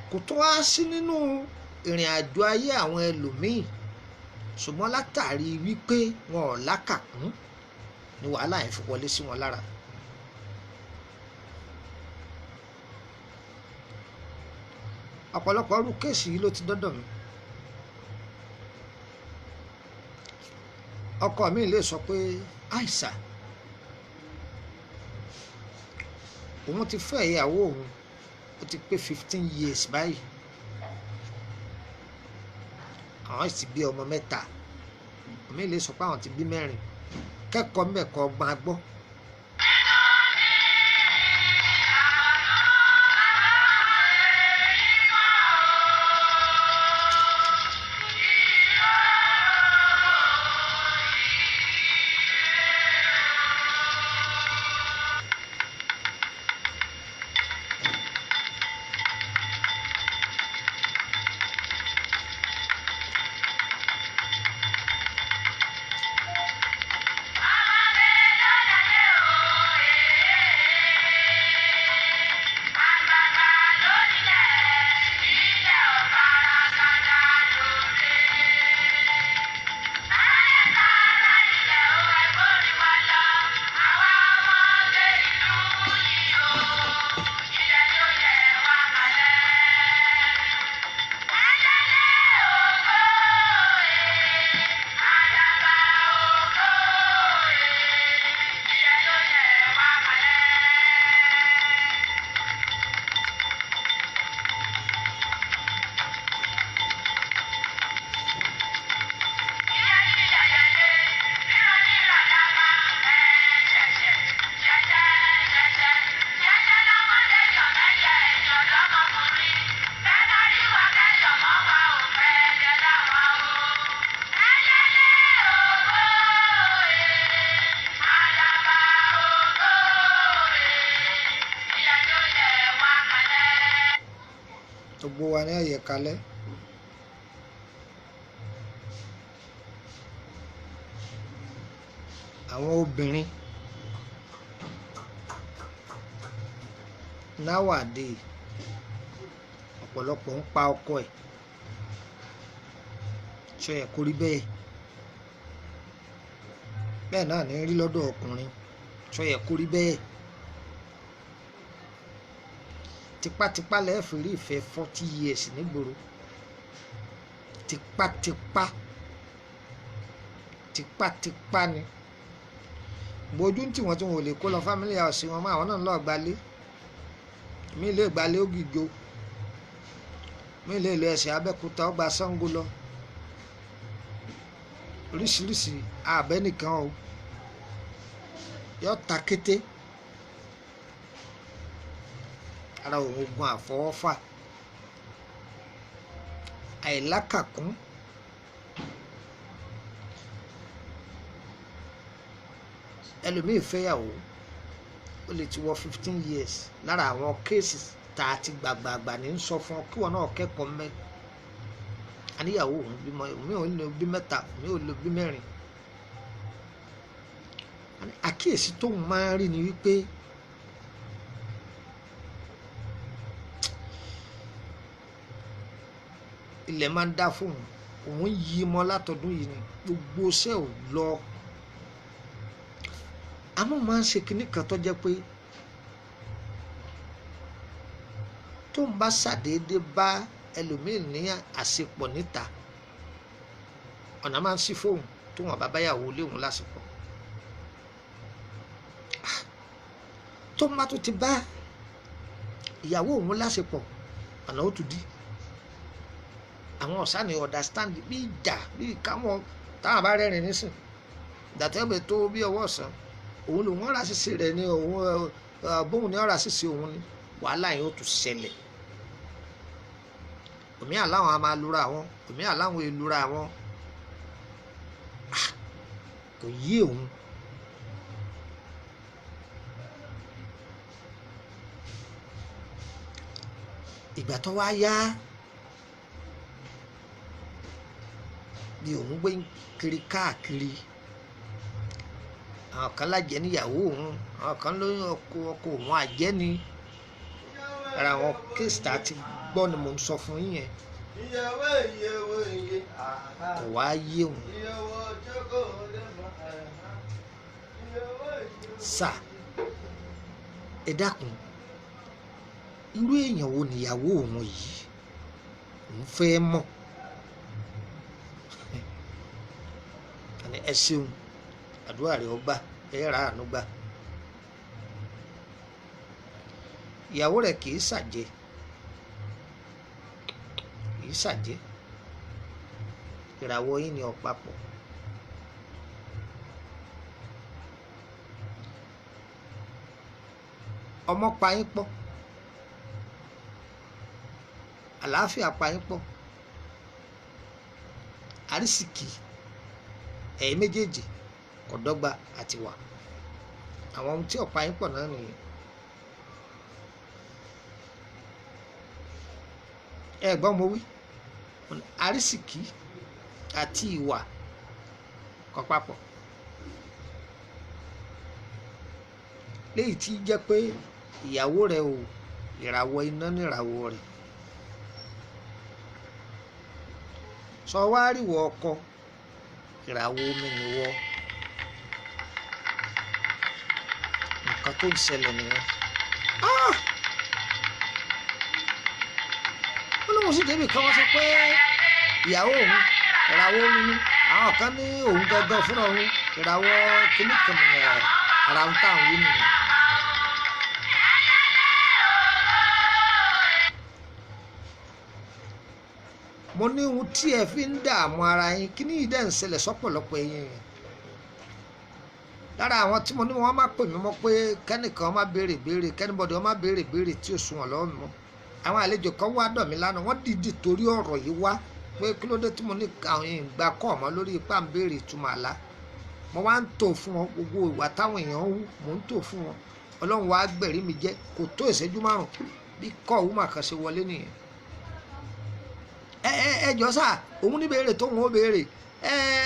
Kò tún wá sí nínú ìrìn àjò ayé àwọn ẹlòmíì, ṣùgbọ́n látàrí wípé wọn ò lákàkún ni wàhálà yẹn fi wọlé sí wọn lára. Ọ̀pọ̀lọpọ̀ irú kéèsì yìí ló ti dọ́dọ̀ mi. Ọkọ mi lè sọ pé àìsà òun ti fẹ́ ìyàwó òun, ó ti pé 15 years báyìí, àwọn sì bí ọmọ mẹ́ta. Mi lè sọ pé àwọn ti bí mẹ́rin. Kẹ́kọ̀ọ́ mẹ́kọ̀ọ́ gbọ́n agbọ́. Gbogbo wa ní ẹ̀yẹ kalẹ̀. Àwọn obìnrin nowadays ọ̀pọ̀lọpọ̀ ń pa ọkọ ẹ̀, ṣó yẹ kó rí bẹ́ẹ̀? Bẹ́ẹ̀ náà ní rí lọ́dọ̀ ọkùnrin, ṣó yẹ kó rí bẹ́ẹ̀? Tipátipá lẹ́ẹ̀ fi rí ìfẹ́ 40 years nígboro, tipátipá tipátipá ni. Bójú tí wọ́n tí wọn ò lè kó lọ family house wọn mọ́, àwọn náà ń lọ gbalé. Mi lè gbalé Ògìjò, mi lè lọ ẹsẹ̀ Abẹ́òkúta, ó gba Ṣàngó lọ, oríṣiríṣi àbẹ́ nìkan o, yọ ta kété. Ara òun ogun àfọwọ́fà, àìlákàkún, ẹlòmíì fẹ́yàwó ó lè ti wọ 15 years. Lára àwọn kéèsì tá a ti gbàgbàgbà ní ń sọ fún ọ kí wọn náà kẹ́kọ̀ọ́ mẹ́. Àníyàwó òun bímọ, òun ò lè bí mẹ́ta, òun ò lè bí mẹ́rin. Àkíyèsí tóun máa ń rí ni wípé ilẹ̀ máa ń dá fóun, òun yí mọ́ látọdún yìí ni gbogbo iṣẹ́ ò lọ. Àmọ́ máa ń ṣe kinní kan tó jẹ́ pé Tó ń bá ṣàdédé bá ẹlòmíì ní àṣepọ̀ níta, ọ̀nà máa ń ṣí fóun tó wọn bá báyàwó léwu lásìkò. Tó ń bá tó ti bá ìyàwó òun lásìkò, ọ̀nà ó tún dí. Àwọn ọ̀sán ni understand bí ìjà bí káwọn táwọn bá rẹ́rìn nísìn dàtẹ́gbẹ̀ tó bí ọwọ́ ọ̀sán òun lòun ọ̀rá ṣiṣẹ́ rẹ̀ ni òun bóun ni ọ̀rá ṣiṣẹ́ òun ni wàhálà yẹn ó tún ṣẹlẹ̀. Òmí àláwọn a máa lura àwọn, òmí àláwọn èlura àwọn, kò yé òun. Ìgbà tó wá yá bí òun gbé kiri káàkiri, àwọn kan lájẹ níyàwó òun, àwọn kan lóyún ọkọ ọkọ òun àjẹ́ ni. Ara àwọn kéèsì tá a ti gbọ́ ni mò ń sọ fún yín yẹn, kò wá yé òun. Sà, ẹ dákun, irú èèyàn wo nìyàwó òun yìí? Òun fẹ́ mọ̀. Ẹ ṣeun, àdúrà rẹ̀ ó gbà, ẹ rà àánú gbà. Ìyàwó rẹ̀ kì í ṣàjẹ́, kì í ṣàjẹ́. Ìràwọ̀ yín ni ọ̀pápọ̀. Ọmọ pa yín pọ̀, àlàáfíà pa yín pọ̀, àrísìkì ẹ̀yin méjèèjì kò dọ́gba àti wà. Àwọn ohun tí ọ̀pá yín pọ̀ náà nìyẹn. Ẹ gbọ́ mo wí, àrísìkì àti ìwà kò papọ̀. Léyìí tí jẹ́ pé ìyàwó rẹ̀ ò, ìràwọ̀ iná nìràwọ̀ rẹ̀. Sọ wá ríwọ̀ ọkọ, ìràwọ̀ omi nìwọ. Nǹkan tó ń ṣẹlẹ̀ nìyẹn. Ó lóun sì débi kan wọ́n sọ pé ìyàwó òun ìràwọ̀ omi ni, àwọn kan ní òun gangan fúnra òun ìràwọ̀ kìnnìkan ara ń tà ń wí nìyẹn. Mo ní ohun tí ẹ fi ń dààmú ara yín, kí ní ìdẹ́ ń ṣẹlẹ̀ sọ́pọ̀lọpọ̀ ẹ̀yin yẹn. Lára àwọn tí mo ní wọ́n máa pè mí mọ́ pé kẹ́nìkan má béèrè béèrè, kẹ́nìbọ̀dì wọ́n má béèrè béèrè tí ò sunwọ̀n lọ́wọ́ mi mọ́. Àwọn àlejò kan wá dọ̀ mí lánàá, wọ́n dìídì torí ọ̀rọ̀ yìí wá pé kí ló dé tí mo ní àwọn ìgbà kọ́ ọ̀mọ́ lórí ipá ń béèrè ìtumọ̀ àlá. Mo wá ń tò fún wọn gbogbo ìwà táwọn èèyàn ń hù, mò ń tò fún wọn. Ọlọ́run wá gbẹ̀rí mi jẹ́, kò tó ìṣẹ́jú márùn-ún bí kọ́ òun mà kàn ṣe wọlé nìyẹn. Ẹ jọ sá, òun ní béèrè tóun ó béèrè.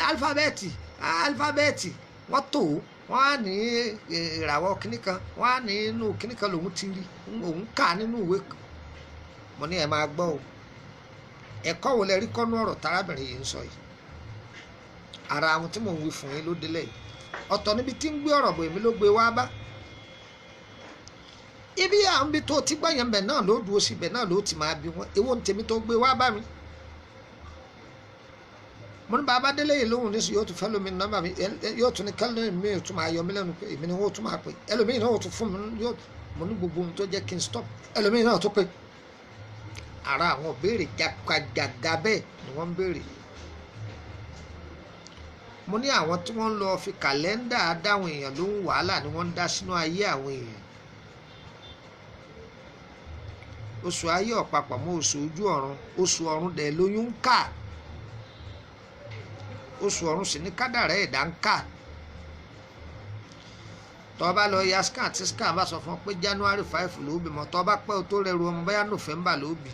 Alifábẹ́ẹ̀tì wọ́n tò ó, wọ́n á ní ìràwọ̀ kínní kan, wọ́n á ní inú kínní kan lòun ti rí, òun kà nínú ìwé kan. Mo ní ẹ máa gbọ́ o, ẹ̀kọ́ wo lẹ rí kọ́nú ọ̀rọ̀ tárábìnrin yìí ń sọ yìí? Ara àwọn tí mò ń wí fún yín ló délẹ̀ yìí. Ọ̀tọ̀ níbi tí ń gbé ọ̀rọ̀ bò, èmi ló gbé wá bá. Ibi à ń bi tó ti gbọ́ yẹn bẹ̀ náà ló dúró sí, ibẹ̀ náà ló ti máa bí wọn. Èwo ń tèmi tó gbé wá bá mi? Mo ní bàbá délé yìí lóhùn nísìnyí, yóò tún fẹ́ lómi nọ́mbà mi, yóò tún ní kẹ́lẹ́ mi yóò tún máa yọ mí lẹ́nu pé èmi ni wọ́n tún máa pè, ẹlòmíì náà ó tún fún mi, yóò mo ní gbogbo ohun tó jẹ́ kí n stop, ẹlòmíì náà tún pè. Ara àwọn béèrè jàgàjàgà bẹ́ẹ̀ ni wọ́n ń béèrè. Mo ní àwọn tí wọ́n ń lọ fi kàlẹ́ndà dáwọn èèyàn lóhùn wàhálà ni wọ́n ń dá sínú ayé àwọn èèyàn. Oṣù ayé ọ̀pápọ̀ mọ́ oṣù ojú ọ̀run, oṣù ọ̀run dẹ̀ lóyún ń kà. Oṣù ọ̀run sì ní kádàrá ẹ̀dá ń kà. Tó bá lọ ya scan tí scan bá sọ fún ọ pé January 5 ló bímọ, tó bá pẹ́ o tó rẹrù ọmọ bóyá November ló bí.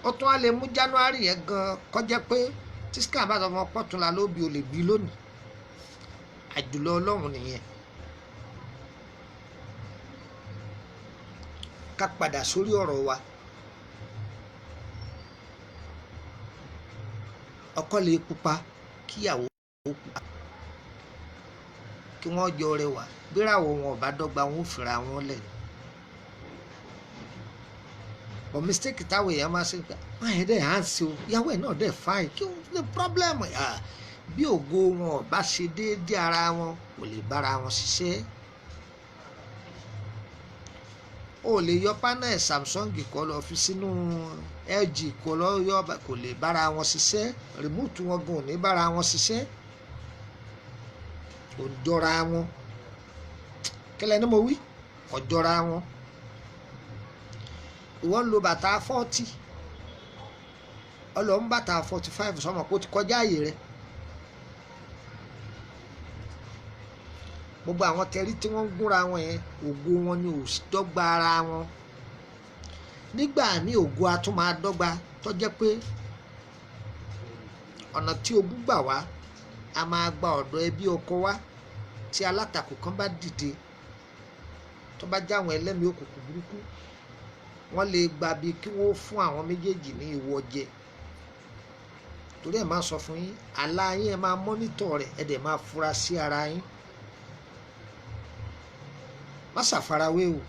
Ó tún á lè mú January yẹn gan kọjá pé tí scan bá sọ fún ọ pọ̀túnla ló bí, o lè bí lónìí. Àjùlọ Ọlọ́run nìyẹn. Ká padà sórí ọ̀rọ̀ wa. Ọkọ lè pupa kíyàwó pupa, kí wọ́n jọ rẹwà, bíràwọ̀ wọn ò bá dọ́gba wọn ò fìrà wọn lẹ̀. But mistake táwọn èèyàn máa ṣe, máa yẹn dẹ̀ hàn sí o, ìyàwó ẹ̀ náà dẹ̀ fine, kí ni problem? Bí ògo wọn ò bá ṣe déédéé ara wọn, kò lè bára wọn ṣiṣẹ́. O lè yọ panel Samsung kó lọ fi sínú LG, kó lọ yọ, kò lè bára wọn ṣiṣẹ́. Remote wọn gan ò ní bára wọn ṣiṣẹ́, kò jọra wọn. Kílẹ̀ ni mo wí, kò jọra wọn. Ìwọ ń lo bàtà 40, ọlọ́run bàtà 45, sọmọ kó ti kọjá àyè rẹ. Gbogbo àwọn tẹrí tí wọ́n ń gúnra wọn yẹn, ògo wọn ni ò dọ́gba ara wọn. Nígbà míì ògo a tún máa dọ́gba, tó jẹ́ pé ọ̀nà tí ogún gbà wá, a máa gba ọ̀dọ̀ ẹbí ọkọ wá. Tí alátakò kan bá dìde, tó bá jáwọn ẹlẹ́mìí òkùnkùn burúkú, wọ́n lè gba bí kí wọ́n fún àwọn méjèèjì ní ìwọ jẹ. Torí ẹ̀ máa sọ fún yín, àlá yín ẹ máa mọ́nítọ̀ rẹ̀, ẹ dẹ̀ máa fura sí ara yín. Má ṣàfarawé o,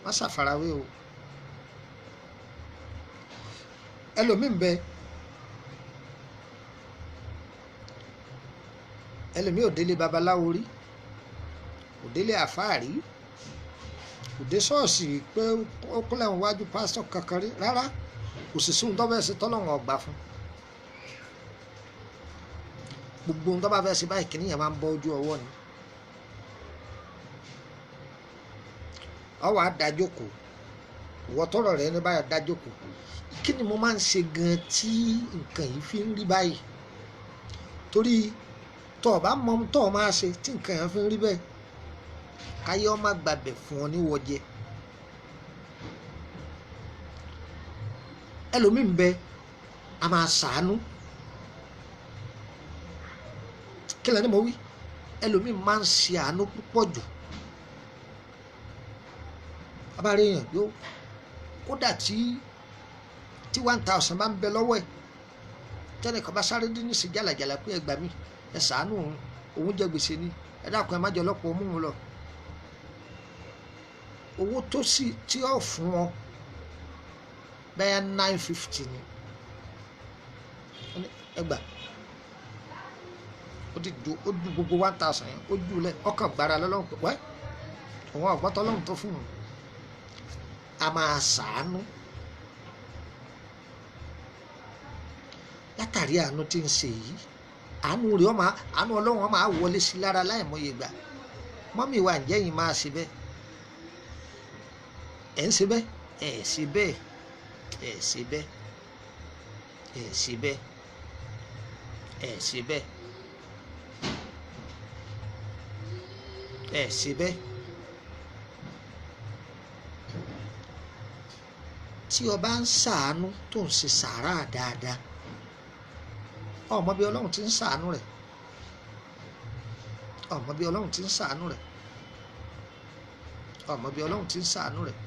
má ṣàfarawé o. Ẹlòmíì ń bẹ, ẹlòmíì ò délé babaláwo rí, ò délé àfáà rí, kò dé ṣọ́ọ̀ṣì pé ó kúnlẹ̀ ń wájú pásítọ̀ kankan rí rárá, kò sì sí ohun tó fẹ́ ṣe tọ́lọ́run ọ̀gbà fún. Gbogbo ohun tó bá fẹ́ ṣe báyìí, kìnìyàn yẹn máa ń bọ́ ojú ọwọ́ ni. Ọ wàá dájókòó, ìwọ tọrọ rẹ ní báyọ̀ dájókòó. Kí ni mo máa ń ṣe gan tí nǹkan yìí fi ń rí báyìí? Torí tó o bá mọ ohun tó o máa ṣe tí nǹkan yẹn fi ń rí bẹ́ẹ̀, káyé ọmọ gbàbẹ̀ fún ọ níwọ̀jẹ. Ẹlòmíì ń bẹ, a máa ṣàánú. Kí lẹ́ni mo wí? Ẹlòmíì máa ń ṣe àánú púpọ̀ jù. Abáre èèyàn yóò kódà tí 1,000 bá ń bẹ lọ́wọ́ ẹ̀, tẹ́nìkan bá sáré dín ní sí jàlàjàlà pé ẹ gbà mí, ẹ ṣàánú òun, òun jẹ gbèsè ni, ẹ dákun ẹ má jẹ ọlọ́pàá mú òun lọ. Owó tó sì tí ó fún ọ bẹ́ẹ̀ 950 ni, ẹ gbà. Ó ti ju, ó ju gbogbo 1,000 yẹn, ó jù lẹ, ọkàn gbára lọ́lọ́run pé wẹ́ òun ọ̀gbọ́tọ́ lọ́run tó fún un. A máa ṣàánú. Látàrí àánú tí ń ṣe yìí, àánú rẹ̀ ọmọ, àánú Ọlọ́run ọmọ á wọlé sí lára láìmọye ìgbà. Mọ́mì wa, ǹjẹ́ yìí máa ṣe bẹ́ẹ̀? Ẹ̀ ń ṣe bẹ́ẹ̀? Ẹ̀ ṣe bẹ́ẹ̀, ẹ̀ ṣe bẹ́ẹ̀, ẹ̀ ṣe bẹ́ẹ̀, ẹ̀ ṣe bẹ́ẹ̀, ẹ̀ ṣe bẹ́ẹ̀. Tí o bá ń ṣàánú tó ń ṣe sàárà dáadáa, ọmọ bí Ọlọ́run ti ń ṣàánú rẹ̀, ọmọ bí Ọlọ́run ti ń ṣàánú rẹ̀, ọmọ bí Ọlọ́run ti ń ṣàánú rẹ̀.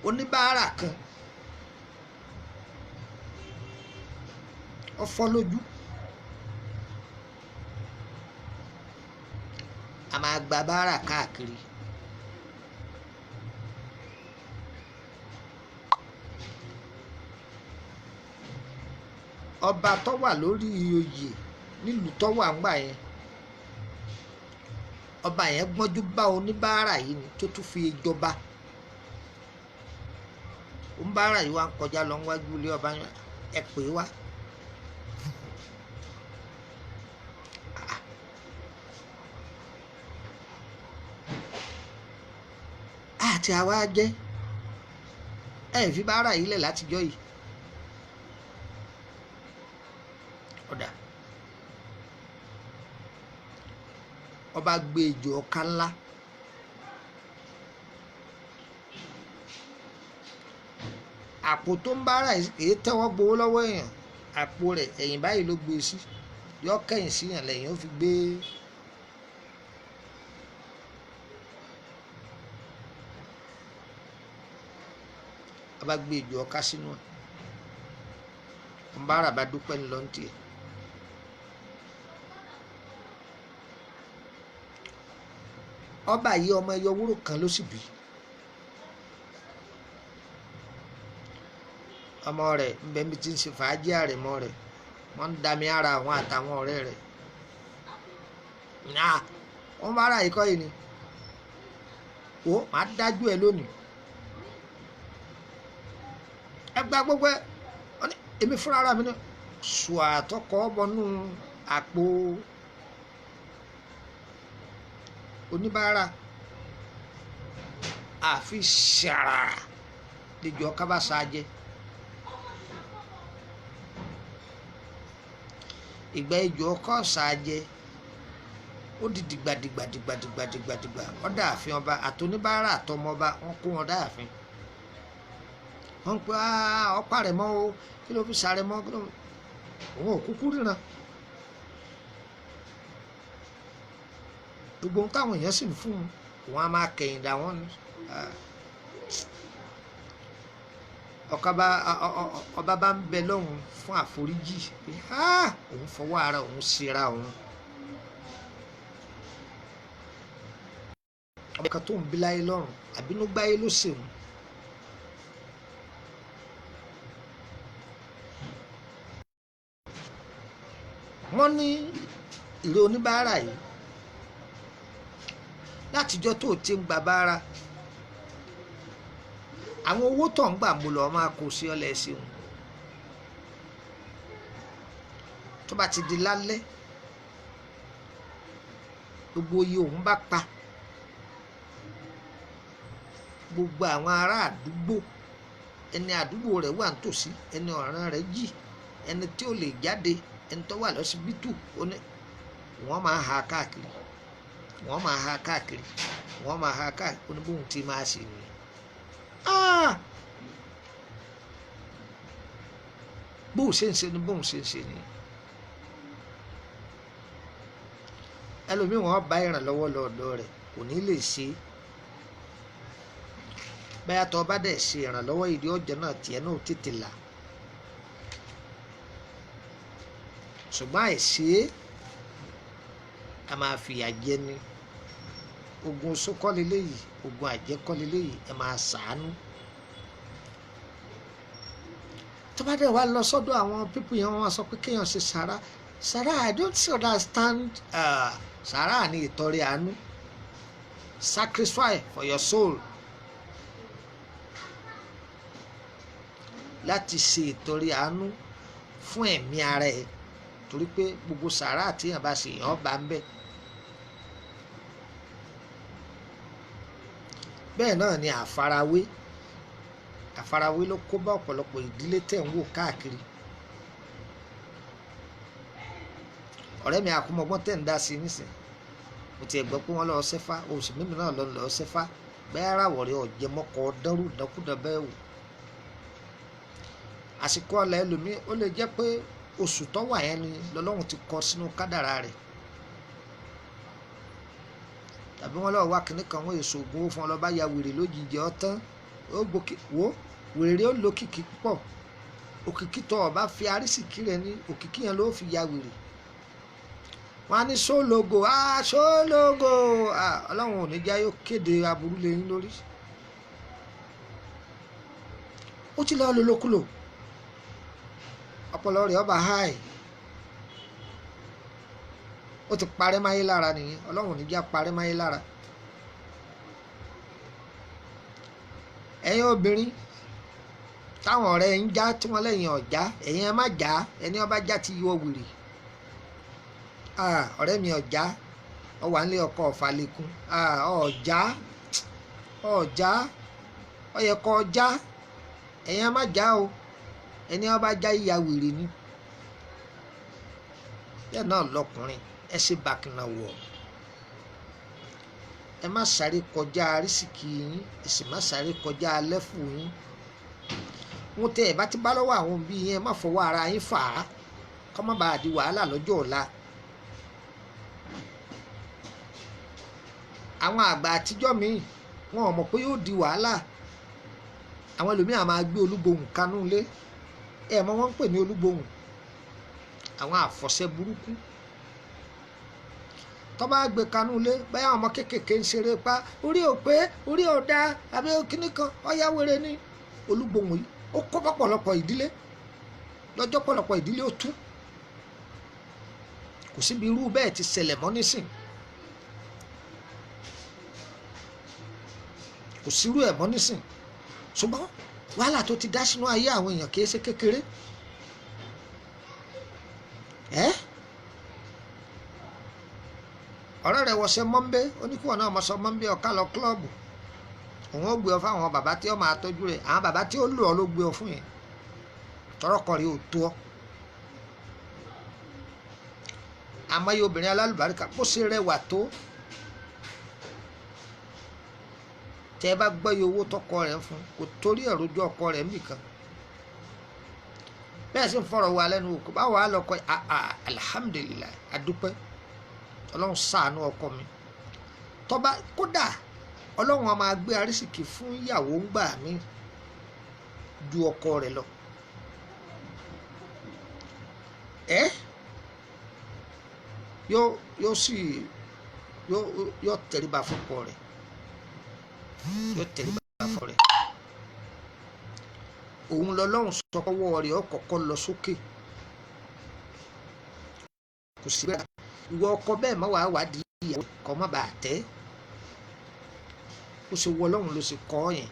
Oníbàárà kan ó fọ́ lójú, a máa gba bàárà káàkiri. Ọba tó wà lórí oyè nílùú tó wà ńgbà yẹn, ọba yẹn gbọ́njú bá oníbàárà yìí ni tó tún fi jọba. Oníbàárà yìí wá ń kọjá lọ níwájú ilé ọba yẹn, ẹ pè é wá. Àti àwa jẹ́ ẹ fi bàárà yìí lẹ̀ látijọ́ yìí. Ọ̀dà ọba gbé ejò ọ̀ka ńlá, àpò tó ń bára kì í tẹ́wọ́ gbowó lọ́wọ́ èèyàn, àpò rẹ̀ ẹ̀yìn báyìí ló gbé sí, yọ kẹ́yìn sí yàn lẹ́yìn ó fi gbé. Ọba gbé ejò ọ̀ka sínú ẹ̀, ń bára bá dúpẹ́ ńlọ ń tiẹ̀. Ọba yìí ọmọ ẹyọ wúrò kan ló sì bí. Ọmọ rẹ̀ nbẹ̀mí ti ń ṣe fàájì àrẹ̀mọ rẹ̀, wọ́n ń dami ara àwọn àtàwọn ọ̀rẹ́ rẹ̀. Náà wọ́n bá ra ìkọ́ yìí ni, wò má dájú ẹ lónìí. Ẹ gba gbogbo ẹ, èmi fúnra ara mi ni sùn àtọkọ bọnú àpò oníbàárà àfi ṣàrà lẹjọ kábàṣà jẹ. Ìgbà ìjọ kọ́ọ̀sà jẹ ó di dìgbàdìgbàdìgbàdìgbàdìgbà ó dáàfin ọba àtoníbàárà àtọmọba, wọn kó wọn dáàfin. Wọn pe ọ̀pá rẹ̀ mọ́ o, kí ló fi sàrẹ̀ mọ́, kí ló òun ò kúkú ríran. Gbogbo ohun táwọn èèyàn sì ń fún un, òun á máa kẹ̀yìn dà wọ́n ni. Ọba bá ń bẹ lọ́hùn fún àforíjì pé òun fọwọ́ ara òun ṣera òun. Ọba kan tó ń bí láyé lọ́rùn àbínúgbáyé ló ṣèun. Wọ́n ní ìró oníbàárà yìí látijọ́ tó ti ń gba báárà, àwọn owó tó ń gbà mo lọ́ọ́ máa kó sí ọlẹ́ sí wọn. Tó bá ti di lálẹ́, gbogbo iye òun bá pa, gbogbo àwọn ará àdúgbò, ẹni àdúgbò rẹ̀ wà nítòsí, ẹni ọ̀ràn rẹ̀ jì, ẹni tí ò lè jáde, ẹni tó wà lọ́sibítù, wọ́n máa ha káàkiri, wọ́n máa ha káàkiri, wọ́n máa ha káàkiri. Oníbóhun tí máa ṣe nìyẹn. Bóun ṣe ń ṣe ni bóun ṣe ń ṣe nìyẹn. Ẹlòmíì wọ́n bá ìrànlọ́wọ́ lọ́dọ̀ rẹ̀ kò ní lè ṣe. Bẹ́ẹ̀ tó bá dẹ̀ ṣe ìrànlọ́wọ́ ìdí ọjọ́ náà tiẹ̀ náà tètè là. Ṣùgbọ́n àìṣe a máa fìyà jẹ ni. Ogun sókọ́lélé yìí, ogun àjẹkọ́lélé yìí, ẹ máa ṣàánú. Tó bá dẹ̀ wá lọ sọ́dọ̀ àwọn pípù yẹn, wọ́n máa sọ pé kéèyàn ṣe sàrà. Sàrà, I don't understand. Sàrà ni ìtọrẹ àánú. Sacrifice for your soul. Láti ṣe ìtọrẹ àánú fún ẹ̀mí ara ẹ̀, torí pé gbogbo sàrà tí èèyàn bá ṣe, èèyàn bá ń bẹ̀. Bẹ́ẹ̀ náà ni àfarawé. Àfarawé ló kó bá ọ̀pọ̀lọpọ̀ ìdílé tẹ̀ ń wò káàkiri. Ọ̀rẹ́ mi àkúmọ̀gbọ́n tẹ̀ ń dá sí nísìn, mo ti gbọ́ pé wọ́n lọ ṣẹ́fá, oṣù mímu náà lọ ṣẹ́fá, bẹ́ẹ̀ ráwọ̀ rẹ̀ ọ̀jẹ̀ mọ́kọ̀ dánrù dánkúdà bẹ́ẹ̀ wò. Àsìkò ọ̀la ẹlòmíì ó lè jẹ́ pé oṣù tó wà yẹn ni lọ́lọ́run ti kọ sínú kádàrá rẹ̀. Tàbí wọ́n lọ́ọ́ wá kinní kan, wọ́n èso ògùn owó fún ọ, lọ́ba ya wèrè lójijì ọ̀tán, ó gbókè wò, wèrè ó lókìkí púpọ̀. Òkìkí tó o bá fi arísìkí rẹ ní òkìkí yẹn ló fi ya wèrè. Wọ́n á ní sólogo, sólogo, Ọlọ́run ò ní já yóò kéde aburú lé yín lórí. Ó ti lọ́ọ́ lolokulo, ọpọlọ rẹ̀ ọba háì, ó ti parẹ́ máyé lára nìyẹn. Ọlọ́run ò ní já parẹ́ máyé lára. Ẹ̀yin obìnrin táwọn ọ̀rẹ́ ń já tí wọ́n lẹ́yìn ọ̀já, ẹ̀yin ẹ má já, ẹni ọba já ti yọ wèrè. Ọ̀rẹ́ mi ọ̀já, ọ wà nílé ọkọ ọ̀fàlẹ́kùn, ọ̀já ọ̀já, ó yẹ kó ọjá, ẹ̀yin ẹ má já o, ẹni ọba já ìyá wèrè ni. Bẹ́ẹ̀ náà lọkùnrin, ẹ ṣe bàkìnà wọ̀, ẹ má sáré kọjá arísìkí yín, ẹ sì má sáré kọjá lẹ́fù yín. Wọn tẹ ẹ bá ti bá lọ́wọ́ àwọn òbí yín, ẹ má fọwọ́ ara yín fà á, kó má bàa di wàhálà lọ́jọ́ ọ̀la. Àwọn àgbà àtijọ́ míì wọn ò mọ̀ pé yóò di wàhálà. Àwọn ẹlòmíì á máa gbé olúgbòhùn kanú ilé. Ẹ mọ̀ wọ́n ń pè ní olúgbòhùn, àwọn àfọ̀ṣẹ burúkú. Tó bá gbé kanú ilé, báyà ọmọ kéékèèké ń ṣeré pa, orí ò pé, orí ò dáa, àbí kíní kan ọ̀yá wéré ní olúgbòhùn yìí. Ó kó pọ̀pọ̀lọpọ̀ ìdílé lọ́jọ́, pọ̀lọpọ̀ ìdílé ó tú. Kò síbi irú bẹ́ẹ̀ ti ṣẹlẹ̀ mọ́ nísìn, kò sírú ẹ̀ mọ́ nísìn. Ṣùgbọ́n wàhálà tó ti dá sínú ayé àwọn èèyàn kì í ṣe kékeré. Ẹ́ ọ̀rẹ́ rẹ̀ wọṣẹ́ mọ́ńbé, oníkùwọ̀n náà mọṣọ mọ́ńbé, ọ̀ká lọ kílọ̀bù, òun ó gbé ọ fáwọn bàbá tí ó máa tọ́jú rẹ̀. Àwọn bàbá tí ó lò ọ ló gbé ọ fún yẹn, tọrọkọ rẹ̀ ò tó ọ. Àmọ́ iye obìnrin alálùbáríkà bó ṣe rẹwà tó, tẹ ẹ bá gbọ́ iye owó tọkọ rẹ̀ ń fún, kò torí ẹ̀ rojú ọkọ rẹ̀ nìkan. Bẹ́ẹ̀ sì ń fọ̀rọ̀ wà lẹ́nu òkú báwo á lọ́kọ. Alihamudulilayi, adúpẹ́, ọlọ́run ṣàánú ọkọ mi. Tọ́ba kódà ọlọ́run a máa gbé arísìkì fún ìyàwó ń gbà mí ju ọkọ rẹ̀ lọ. Ẹ yóò sì yóò tẹríba fọ́kọ rẹ̀, yóò tẹríba fọ́kọ rẹ̀. Òun lọ́lọ́run sọ ọwọ́ rẹ̀ ọkọ̀ọ̀kọ̀ lọ sókè, kò sí bẹ́ẹ̀. Ìwọ ọkọ bẹ́ẹ̀ má wàá wádìí ìyàwó kọ́ má bàa tẹ́. Ó ṣe wọ ọlọ́run ló ṣe kọ́ yẹn.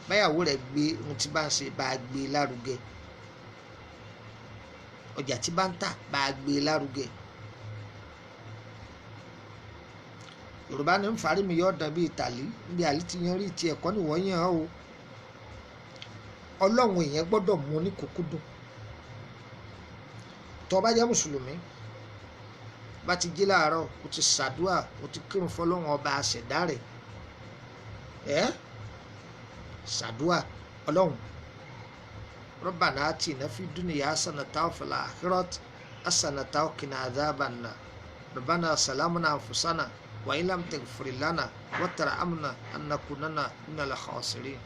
Báyàwó rẹ̀ gbé ohun tí bá ń ṣe, bá a gbé lárugẹ. Ọjà tí bá ń tà, bá a gbé lárugẹ. Yorùbá ní ń farí mi yọ ọ̀dàn bíi tàlí níbi àlí ti yan rí ti ẹ̀kọ́ nìwọ́ yàn án o. Ọlọ́run èèyàn gbọ́dọ̀ mú ní kúkúdùn. Tó bá jẹ́ mùsùlùmí, bá ti jí láàárọ̀, o ti ṣàdúà, o ti kírun fọlọ́run ọba àṣẹ̀dá rẹ̀. Ẹ́ ṣàdúà ọlọ́run, Rabbana atina fid dunya hasanatan wa fil akhirati hasanatan wa qina adhaban nar. Rabbana salamna anfusana wa in lam taghfir lana wa tarhamna lanakunanna minal khasirin.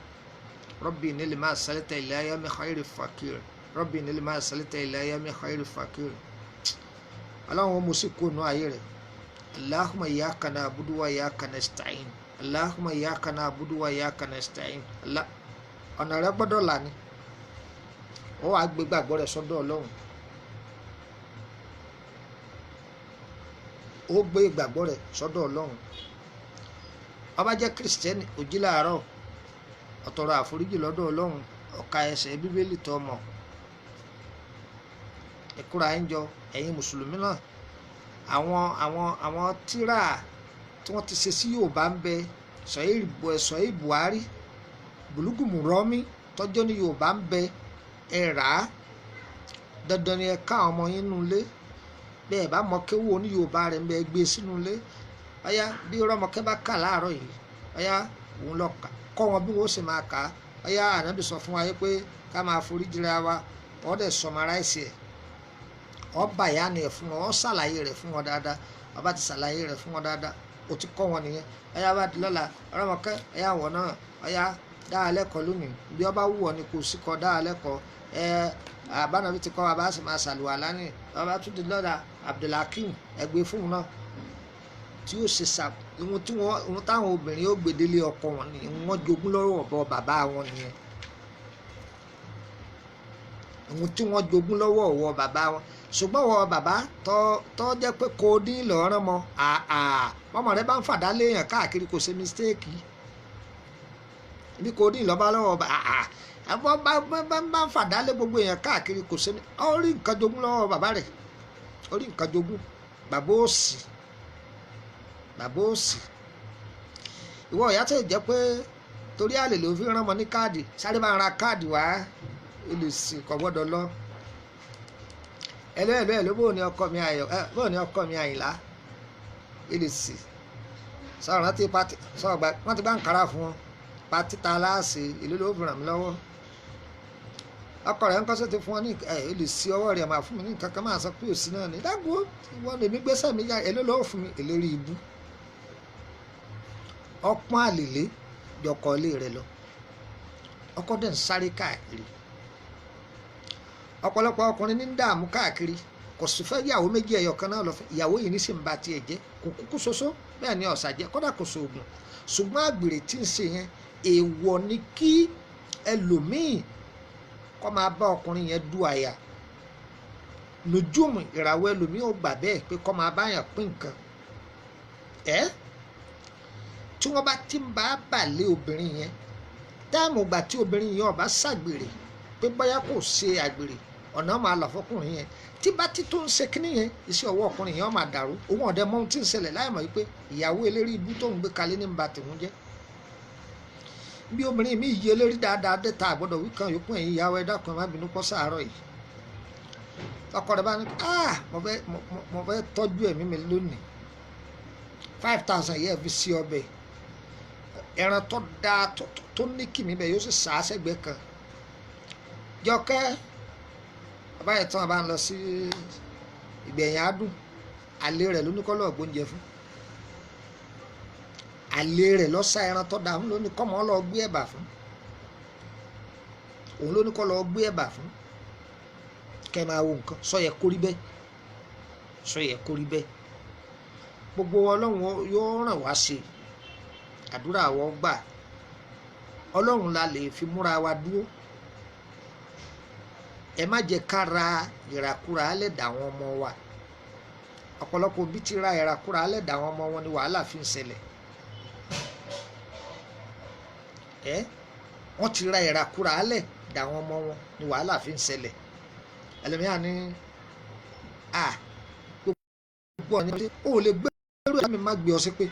Rabbi inni lima arsalta ilayya min khairin faqir. Rabbi inni lima arsalta ilayya min khairin faqir. Ọlọ́run ó mú sí kóònù ayé rẹ̀. Allahumma iyyaka na'budu wa iyyaka nasta'in. Allahumma iyyaka na'budu wa iyyaka nasta'in. Ọ̀nà rẹ gbọ́dọ̀ là ní. Ó wàá gbé gbàgbọ́ rẹ̀ sọ́dọ̀ ọlọ́run. Ó gbé ìgbàgbọ́ rẹ̀ sọ́dọ̀ ọlọ́run. Ó bá jẹ́ kìrìsìtẹ́nì, ó jí láàárọ̀, ó tọrọ àforíjì lọ́dọ̀ ọlọ́run, ó ka ẹsẹ̀ bíbélì tó mọ̀. Ẹ kóra yín jọ, ẹ̀yin mùsùlùmí náà. Àwọn tírà tí wọ́n ti ṣe sí Yorùbá ń bẹ, Sọ̀hí Buhari, Bùlúgùmù Rọ́mí tọ́jọ́ ní Yorùbá ń bẹ, ẹ rà á. Dandan ni ẹ ká àwọn ọmọ yín nínú ilé. Bẹ́ẹ̀ bá mọ kéwú oní Yorùbá rẹ̀ ń bẹ, gbé sínú ilé. Ọ̀yá bí Rọ́mọkẹ́ bá kà láàárọ̀ yìí, ọ̀yá òun lọ kà, kọ́ wọn bí wọ́n ó sì máa kà á. Ọ̀yá Ànábì sọ fún wa yìí pé ká máa forí jìra wa, ó dẹ̀ sọmaráìsì ẹ̀, ó bàyánì ẹ̀ fún wọn, ó ṣàlàyé rẹ̀ fún wọn dáadáa. Ó bá ti ṣàlàyé rẹ̀ fún wọn dáadáa, ó ti kọ́ wọn nìyẹn. Ọ̀yá bá di lọ́la, Rọ́mọkẹ́, ọ̀yá wọ̀ náà, ọ̀yá dá a lẹ́kọ̀ọ́ lónìí. Bí ó bá wù ọ́ ni kò sí kọ́ dá a lẹ́kọ̀ọ́. Ẹ àbánabi ti kọ́ wa bá sì máa ṣàlùwàlá ní. Ó bá tún di lọ́la, Abdulhakeem ẹgbẹ́ fóun náà tí ó ṣe ṣà ohun tí wọ́n, ohun táwọn obìnrin ó gbé délé ọkọ wọn ni wọ́n jogún lọ́wọ́ ọ̀bọ bàbá wọn nìyẹn. Ohun tí wọ́n jogún lọ́wọ́ ọ̀wọ́ bàbá wọn. Ṣùgbọ́n ọ̀wọ́ bàbá tó jẹ́ pé kò ní lọ́ọ́rán mọ́, àà ọmọ rẹ bá ń fàdá léèyàn káàkiri kò ṣe mistake. Ibi kò ní lọ́ba lọ́wọ́ àà àwọn bá ń fàdá lé gbogbo èèyàn káàkiri kò ṣe, ó rí nǹkan jogún lọ́wọ́ bàbá rẹ̀, ó rí nǹkan jogún. Bàbá òsì, bàbá òsì. Ìwọ ìyá tó jẹ́ pé torí àlè ló fi rán ọmọ ní káàdì, sáré bá ń ra káàdì wá, olùsì kò gbọ́dọ̀ lọ. Ẹlò ẹlò ẹlò, bóò ni ọkọ mi Ayọ̀, bóò ni ọkọ mi Àyìnlá, olùsì. Sọ̀rọ̀ rántí pati, sọ̀rọ̀ gba, wọ́n ti bá ń kára fún wọn. Pati ta láàṣì, ìlú ló fi ràn mí lọ́wọ́. Ọkọ rẹ̀ ń kọ́ sọ́tì fún wọn ní ẹ̀ olùsì ọwọ́ rẹ̀ máa fún mi ní nǹkan kan, máa sọ pé òsì náà ni. Dágbo, ìwọ lèmi gbéṣẹ́ mi yá, èló ló fún mi, èlérí ibú. Ọpọ́n àlèlé jọkọ ilé rẹ̀ lọ. Ọkọ dẹ̀ ń sáré káàkiri. Ọ̀pọ̀lọpọ̀ ọkùnrin ní ń dààmú káàkiri. Kò sì fẹ́ ìyàwó méjì, ẹyọ kan náà lọ fẹ́. Ìyàwó yìí ní sì ń ba tiẹ̀ jẹ́. Kò kúkú ṣoṣo bẹ́ẹ̀ ni ọ̀sà jẹ́, kódà kò sóògùn, ṣùgbọ́n àgbèrè tí ń ṣe yẹn, èèwọ̀ ni kí ẹlòmíì kó máa bá ọkùnrin yẹn du àyà. Lójúmù ìràwọ̀ ẹlòmíì ò gbà bẹ́ẹ̀ pé kó máa báyàn pín nǹkan ẹ́. Tí wọ́n bá ti ń bá bà lé obìnrin yẹn, táàmù gbà tí obìnrin yẹn ó bá ṣàgbèrè, pé bóyá kò ṣe àgbèrè, ọ̀nà máa là fọkùnrin yẹn. Tí bá ti tó ń ṣe kínní yẹn, iṣẹ́ ọwọ́ ọkùnrin yẹn ó máa dàrú. Òun ọ̀dẹ mọ ohun tí ń ṣẹlẹ̀ láì mọ̀ wípé ìyàwó eléré ibú tó ń gbé kalẹ̀ ní ń ba tòun jẹ́. Bí obìnrin mi yí eléré dáadáa dé ta àgbọ̀dọ̀ wí kan yòókù. Ẹ̀yìn ìyàwó, ẹ dákun, ẹ má bínú pọ́ sàárọ̀ yìí. Ọkọ rẹ̀ bá ní, "Ah, mo fẹ́ tọ́jú ẹ̀mí mi lónìí, 5,000 yẹ fi sí ọbẹ̀ ẹran tó dáa tó ní kìmí bẹ́ẹ̀." Yóò sì sá sẹ́gbẹ̀ẹ́ kan. Jọkẹ́ bàbá yẹn tán, bá ń lọ sí ìgbẹ̀yìn adùn. Àlè rẹ̀ ló ní kọ́ lọ́ọ́ gbóúnjẹ fún. Àlè rẹ̀ ló sá ẹran tó dáa fún, ló ní kọ́ mọ́ lọ́ọ́ gbé ẹ̀bà fún. Òun ló ní kọ́ lọ́ọ́ gbé ẹ̀bà fún. Kẹ́ máa wo nǹkan. Sọ yẹ kórí bẹ́ẹ̀, sọ yẹ kórí bẹ́ẹ̀. Gbogbo Ọlọ́run yóò ràn wá sí, àdúrà wọ́n gbà. Ọlọ́run la lè fi múra wa dúró. Ẹ má jẹ́ ká ra ìràkúra alẹ́ dà àwọn ọmọ wa. Ọ̀pọ̀lọpọ̀ òbí ti ra ìràkúra alẹ́ dà àwọn ọmọ wọn ni wàhálà fi ń ṣẹlẹ̀. Ẹ wọ́n ti ra ìràkúra alẹ́ dà àwọn ọmọ wọn ni wàhálà fi ń ṣẹlẹ̀. Ẹlẹ́mìíràn ní à gbogbo ọ̀nà ó lè gbẹ́rù ẹ̀ mi má gbé ọ sí pé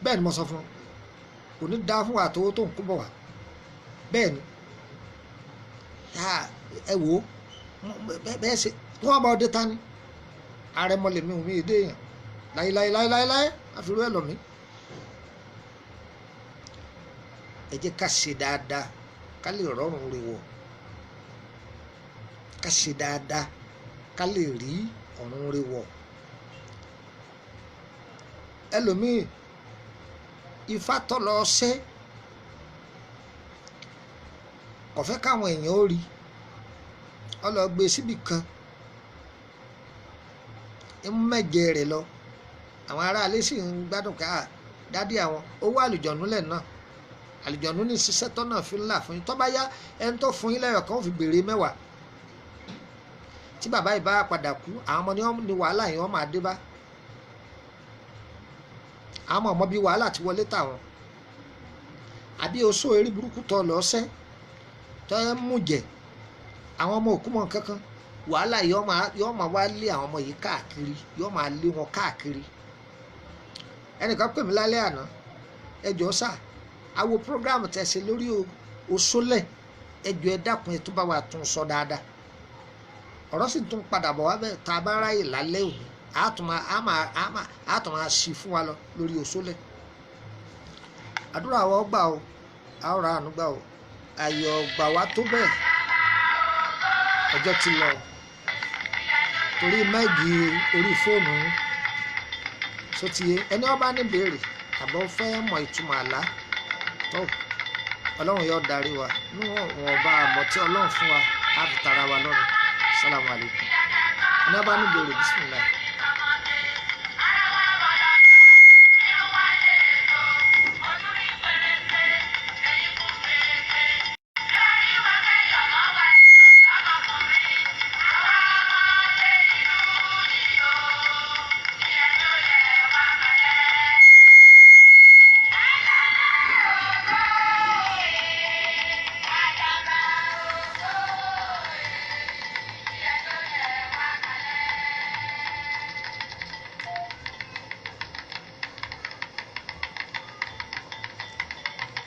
bẹ́ẹ̀ ni mo sọ fún ọ, kò ní dáa fún wa àtọwọ́ tó ń kó bọ̀ wá. Bẹ́ẹ̀ ni ẹ wò ó, bẹ́ẹ̀ ṣe wọ́n bá ọdẹ ta ni ààrẹ mọ́lẹ̀ mi ò mi èdè èèyàn láéláéláéláé àfirú ẹ̀ lọ mí. Ẹ jẹ́ ká ṣe dáadáa ká lè rọrùn rè wọ̀, ká ṣe dáadáa ká lè rí ọ̀run rè wọ̀. Ẹlòmíì ifá tọ́ lọ ṣẹ́, kò fẹ́ káwọn èèyàn ó rí ọ, lọ gbé síbì kan, ń mẹ́jẹ rẹ̀ lọ. Àwọn aráalé sì ń gbádùn ká dádì àwọn owó àlùjọ̀nú lẹ̀ náà. Àlùjọ̀nú ní ṣiṣẹ́ tọ́nà fi ń là fún yín. Tó bá yá, ẹni tó fún yín lẹ́yọ̀ kan ó fi béèrè 10. Tí bàbá yìí bá padà kú, àwọn ọmọ ní wàhálà yìí wọ́n máa dé bá. Àwọn ọmọ bíi wàhálà ti wọlé tàwọn. Àbí oṣó eré burúkú tó lọ ṣẹ́ tó ẹ mú jẹ, àwọn ọmọ òkú mọ kankan. Wàhálà yóò máa wá lé àwọn ọmọ yìí káàkiri, yóò máa lé wọn káàkiri. Ẹnìkan pè mí lálẹ́ àná, "Ẹ jọ̀ọ́ sà, àwo program tẹ́ ṣe lórí oṣólẹ̀, ẹ jọ̀ọ́, ẹ dákun, ẹ tún bá wa tún sọ dáadáa." Ọ̀rọ̀ sì tún padà bọ̀ wá bẹ́ẹ̀. Tá a bá ráyè lálẹ́ òní, a tún máa ṣí fún wa lọ lórí oṣólẹ̀. Àdúrà wa ó gbà o, a ó ra àánú gbà o, àyè ọgbà wa tó bẹ́ẹ̀. Ọjọ́ ti lọ torí mẹ́gì orí fóònù sotiye. Ẹni ó bá ní béèrè àbọ̀ fẹ́ mọ̀ ìtumọ̀ àlá tó, Ọlọ́run yóò darí wa níwọ̀n ọba àmọ́ tí Ọlọ́run fún wa á fi tara wa lọ́rùn. Sálámù alaykum. Ẹni ó bá ní béèrè, bismillah.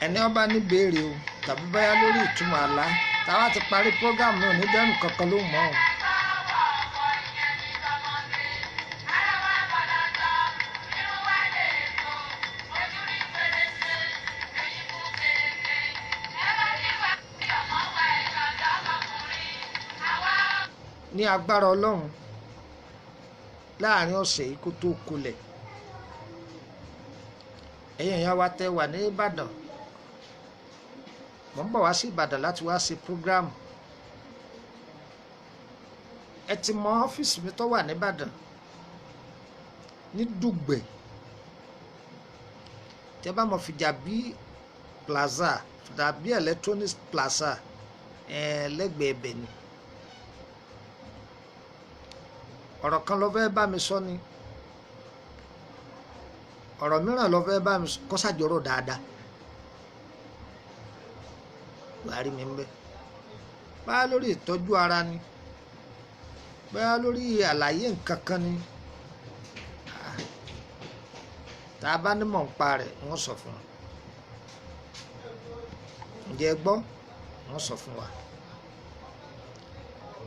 Ẹni ó bá ní béèrè o, tàbí báyá lórí ìtumọ̀ àlá, táwa ti parí program náà ní dẹ́nu kankan ló mọ̀ ọ́. Ní agbára Ọlọ́run, láàrin ọ̀sẹ̀ yìí kó tó kolẹ̀, ẹ̀yin èèyàn wa tẹ́ wà ní Ìbàdàn, mo ń bọ̀ wá sí Ìbàdàn láti wá ṣe program. Ẹ ti mọ ọ́fíìsì mi tó wà nìbàdàn ní Dùgbẹ̀. Tẹ bá mọ Fìjàbí Plaza, Fìjàbí Electronics Plaza, ẹ lẹ́gbẹ̀ẹ́ ibẹ̀ ni. Ọ̀rọ̀ kan ló fẹ́ bá mi sọ ni, ọ̀rọ̀ mìíràn ló fẹ́ bá mi sọ, kọ́sàjọ́rọ̀ dáadáa. Wàá rí mi ń bẹ. Báyà lórí ìtọ́jú ara ni, báyà lórí àlàyé nǹkan kan ni, tá a bá nímọ̀ ń pa rẹ̀, wọ́n sọ fún wa. Ǹjẹ́ ẹ gbọ́? Wọ́n sọ fún wa.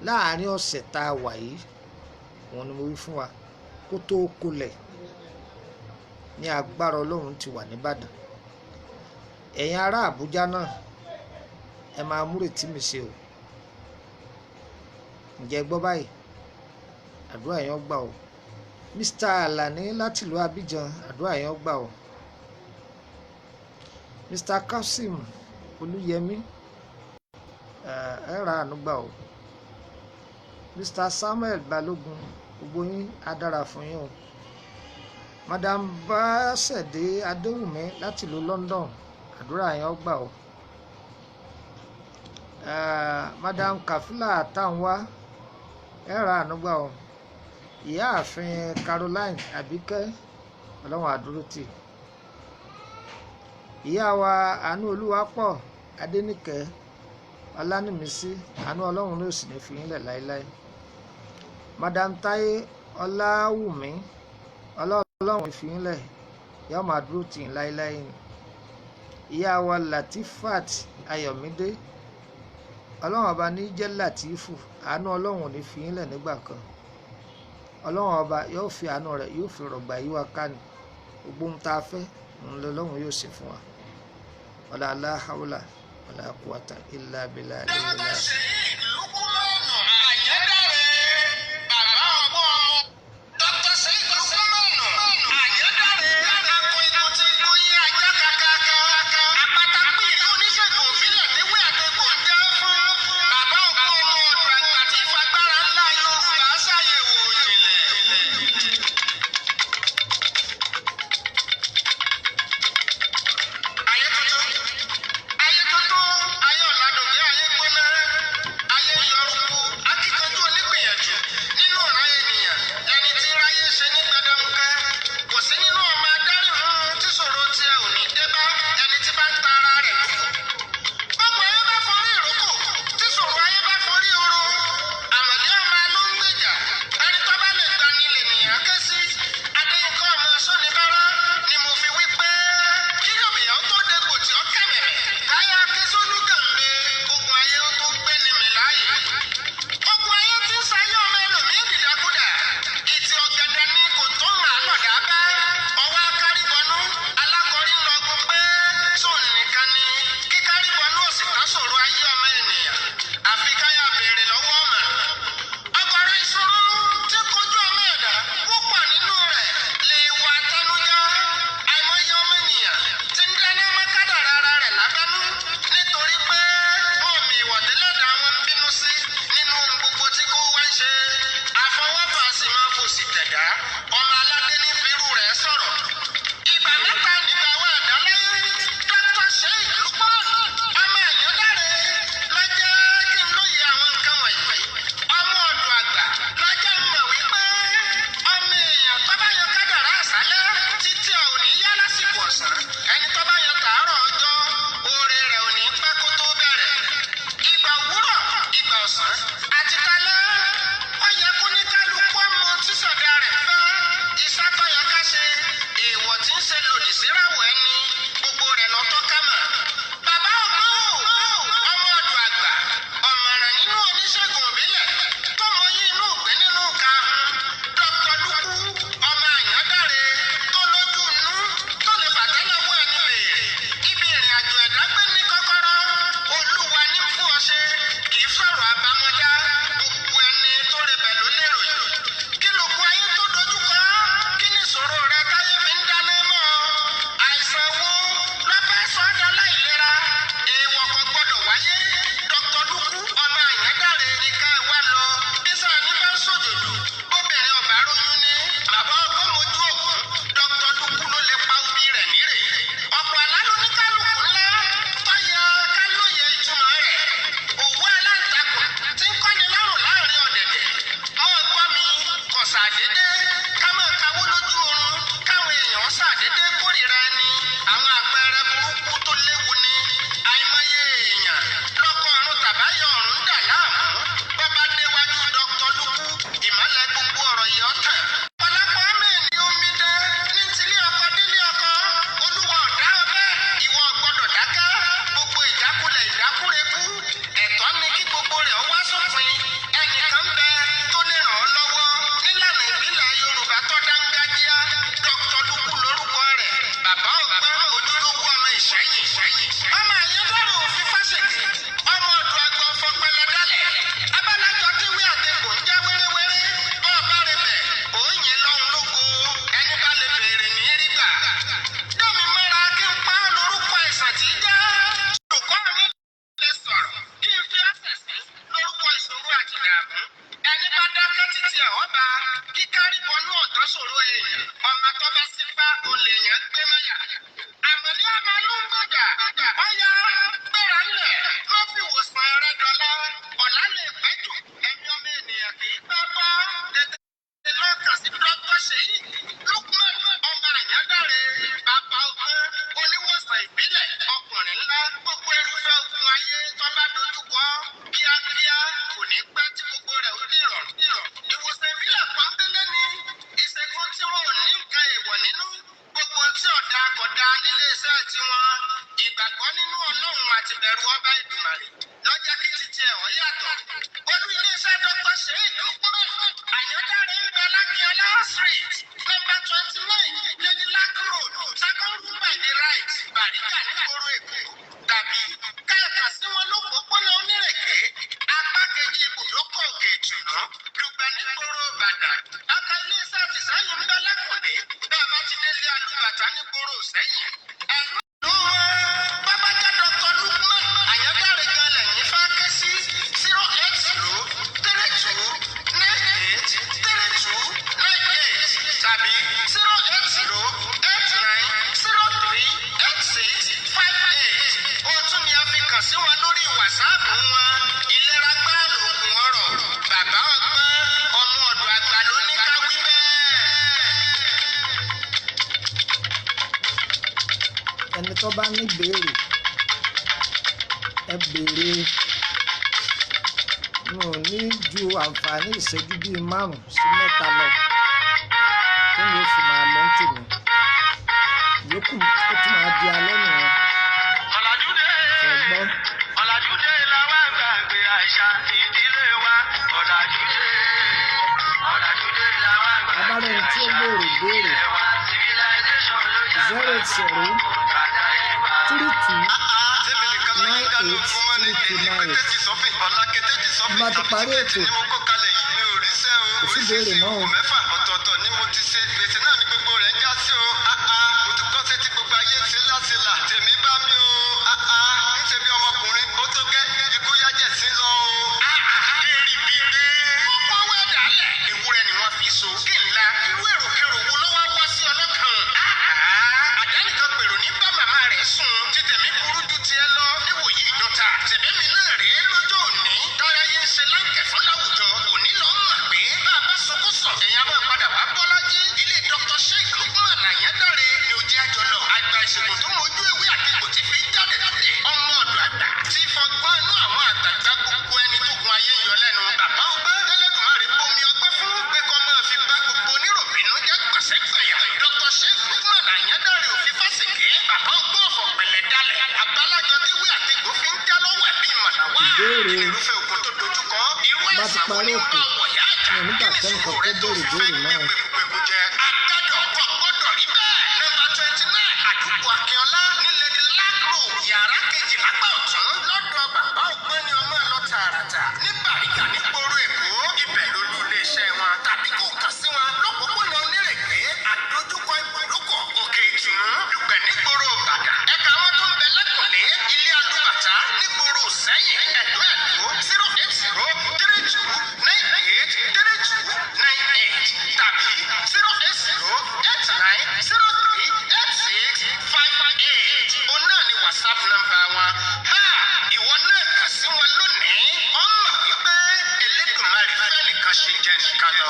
Láàárín ọ̀sẹ̀ tá a wà yìí, òun ni mo wí fún wa, kó tó kolẹ̀ ní agbára Ọlọ́run ti wà nìbàdàn. Ẹ̀yin ará Àbújá náà, ẹ máa múrètí mi ṣe o. Ǹjẹ́ ẹ gbọ́ báyìí? Àdúrà yẹn gbà o. Mr. Alani láti ìlú Abidjan, àdúrà yẹn gbà o. Mr. Kasim Olúyẹmí, ẹ ra àánú gbà o. Mr. Samuel Balógun, gbogbo yín á dára fún yín o. Madam Básẹ̀dé Adéwùmí láti ìlú London, àdúrà yẹn gbà o. Madam Kafila Tanwa, ẹ ra àánú gbà o. Ìyáàfin Caroline Àbíkẹ́, Ọlọ́run àdúrótì. Ìyá wa Àánú Olúwapọ̀ Adéníkẹ́ Ọlánìmísí, àánú Ọlọ́run ló sì ní fi yín lẹ̀ láéláé. Madam Táyé Ọláwùmí, Ọlọ́run fi yín lẹ̀, yóò máa dúró tì yín láéláé ni. Ìyá wa Latifat Ayọ̀mídé, Ọlọ́run ọba ní jẹ́ Latifu, àánú Ọlọ́run ò ní fi yín lẹ̀ nígbà kan. Ọlọ́run ọba yóò fi àánú rẹ̀, yóò fi rọ̀gbà yí wa ká ni. Gbogbo ohun tá a fẹ́, òun lọ́lọ́run yóò ṣe fún wa. Wala la hawla wala quwwata illa billahi. Dr. Sheik Lukumanu Ayandare, bàbá ọgbọ́n ọmọ. Dr. Sheik Lukumanu Ayandare, akun tí gbóyè ajá kakaka. Àpátápì ìlú oníṣègùn òbílẹ̀ léwé àtẹ̀kù ń jẹ́ fún. Bàbá ọgbọ́n ọmọ ọ̀dọ̀ àgbà tí fagbára ńlá Yorùbá ṣàyẹ̀wò ìjìnlẹ̀. Ayé tuntun, ayé tuntun, ayé ọ̀làdùn ní ayé gbóná. Ayé Olèyàn gbé mẹ́yà. Àmọ̀lé ọmọ ló ń gbọ̀jà. Ọ̀yà gbéra ńlẹ̀ ló fi wòsàn rẹ̀ dọ̀la. Ọ̀la lè pẹ́ jù. Ẹ̀mí ọmọ ènìyàn kì í pẹ́ bọ́. Tètè lọ kàn sí Dr. Ṣèyí Lukman ọmọ Àyándàre, bàbá ọgbọ́n, oníwòsàn ìbílẹ̀, ọkùnrin ńlá. Gbogbo irúfẹ́ ogun ayé tó bá dojúkọ kíákíá kò ní pẹ́ tí gbogbo rẹ̀ ó dìrọ̀rùn. Ìwòsàn ìbílẹ̀ pọ́nbélé ni ìṣègùn tí wọn ò ní nǹkan èèwọ̀ nínú. Gbogbo tí ọ̀dà kọ̀dá nílé iṣẹ́ tiwọn. Ìgbàgbọ́ nínú Ọlọ́run àti bẹ̀rù ọba Ìdùmarè lọ́jọ́ kí titi ẹ̀ ọ́ yàtọ̀. Olú iléeṣẹ́ Dr. Sheik Lukman Àyàndáre ń bẹ Lákíọ́lá Street, number 29, Lady Lack Road, second room by the right, Bàrígà nígboro Èkó. Tàbí káàkà sí wọn lópòópónà Onírèké, apá kejì ibùdókọ̀ Òkè Ìtùnú, Dùgbẹ̀ nígboro Ìbàdàn. Ọkọ̀ iléeṣẹ́ tìsẹ́yìn ń bẹ Lẹ́kùnlé, bẹ́ẹ̀ bá ti délé Alúbàtà nígboro Ìsẹ́yìn. Ẹ̀lú bàbá jẹ́ Dr. Lukman Àyàndáre gan lẹ́yìn fẹ́ ké sí 08032983298 tàbí 08089038658. Ó tún ní a fi kàn sí wọn lórí wàsáàpù wọn. Ìlera gbáà lóògùn ọ̀rọ̀. Bàbá ọgbọ́n ọmọ ọ̀dọ̀ àgbà ló ní ká wí bẹ́ẹ̀. Ẹni tó bá ní béèrè, ẹ béèrè. Mi ò ní ju àǹfààní ìṣẹ́jú bíi 5 sí 3 lọ tí mi ò fi máa lọ ń tèmi. Ìyókù ó tún máa di alẹ́ nìyẹn. Ọ̀làjú dé. Ṣe gbọ́? Ọ̀làjú dé la wá gbàgbé àṣà ìdílé wa. Ọ̀làjú dé. Ọ̀làjú dé la wá gbàgbé Abára ẹni tí ó àṣà béèrè béèrè. ìdílé wa. Civilization ló yá 08032 983298. Bá ti parí ètò, kò sí béèrè mọ́ o. Mẹ́fà ọ̀tọ̀ọ̀tọ̀ ni mo ti ṣe, gbèsè náà ni gbogbo rẹ̀ ń já sí o. Mo ti kọ́ sétí gbogbo ayé ṣe láṣẹ là tèmi bá mi o. Níṣẹ́ bí ọmọkùnrin ó tó gẹ́, ikú yájẹ̀ sí lọ o. Ó pọ́wọ́ dálẹ̀, ewúrẹ́ ni wọ́n fi so kí ńlá. Irú èròkèrò wo ló wá wá sí ọlọ́kàn? Àdánìkan pèrò ní bá màmá rẹ̀ sùn. Títẹ̀mí burú ju tiẹ̀ lọ níwòyí ìdọ́ta. Tẹ̀mẹ́mi náà rèé lọ́jọ́ òní. Táráyé ń ṣe láǹkẹ̀ fún láwùjọ. Òní lọ́ mọ̀ pé bá a bá sunkún sùn, èèyàn máa padà wá bọ́lájí. Ilé Dr. Sheik Lukman Àyándàre ni ó jẹ́ àjọ lọ. Àgbà ìṣègùn tó mojú ewé àtẹ̀kò tí fi ń jáde lóde. Ọmọ ọ̀dọ̀ àgbà tí fọgbọ́n inú àwọn àgbààgbà gbogbo ẹni tó gun ayé yọ lẹ́nu. Bàbá ọgbẹ́ Tẹ́lẹ̀dùmarè bomi ọgbẹ́ fún pé kọ́ máa fi bá gbogbo oníròbìnú jẹ́ gbọ̀sẹ̀gbọ̀yà. Dr. Sheik Lukman Àyándàre ò fi fásìkè. Bàbá ọgbọ́n ọ̀fọ̀ pẹ̀lẹ́ dalẹ̀. Abálájọ téwé àtẹ̀gbò fi ń já lọ́wọ́ ẹ̀bí ìmọ̀nàwá. Ìbéèrè. Irúfẹ́ ogun tó dojúkọ. Irú Bá ti ẹ̀sán wo parí ni ètò, wọ́n wọ̀ yá àjà? mi ò ní gbà Kí ni kẹ́nìkan sùúrù kó rẹ tó béèrè fi fẹ́ béèrè mọ́ o. gbẹgbẹgbẹgbẹ jẹ? Adájọ́ kò gbọ́dọ̀ rí bẹ́ẹ̀. Nọ́mbà 29, àdúgbò Akínọlá ní Lady Lack Road, yàrá kejì lápá ọ̀tún. Lọ́dọ̀ bàbá ọgbọ́n ni ọmọ lọ tààràtà. Ní Bàrígà nígboro Èkó, ibẹ̀ lolú iléeṣẹ́ wọn. Tàbí kò kàn sí wọn lọ́pọ̀pọ̀nà Onírèké, àdójúkọ ibùdókọ̀ Òkè Ìtùnú, Dùgbẹ̀ nígboro Ìbàdàn. Ẹ̀ka wọn tó ń bẹ Lẹ́kùnlé, ilé Alúbàtà nígboro Ìsẹ́yìn, Ẹ̀dó Ẹ̀dó, 08032983298 tàbí 08089038658. Òun náà ni WhatsApp nọ́mbà wọn. Ha! Ìwọ náà kàn sí wọn lónìí. Ọmọ wípé Elédùmarè fẹ́ nìkan ṣe jẹ nìkan lọ.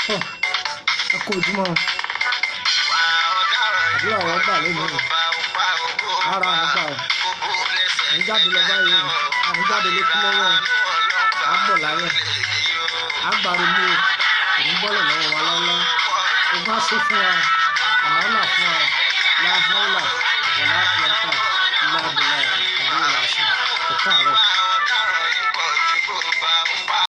Tọ́, ẹ kú ojúmọ́ o. Àdúrà wa gbà lónìí o. Ara àánú gbà o. Àní jáde lọ báyìí o. Àní jáde lékú lọ́wọ́ o. À ń bọ̀ láyọ̀. À ń gbàrú mú o. Kò ní bọ́lẹ̀ lọ́wọ́ wa lọ́wọ́. Ogun á ṣe fún wa. Àná ọ̀là fún wa. Láhàólà. Wọ̀lá kúrátà. Ilá abìlà. Àbúrò làásù. Ẹ káàárọ̀. Ọ̀daràn ikọ̀ tí kò bá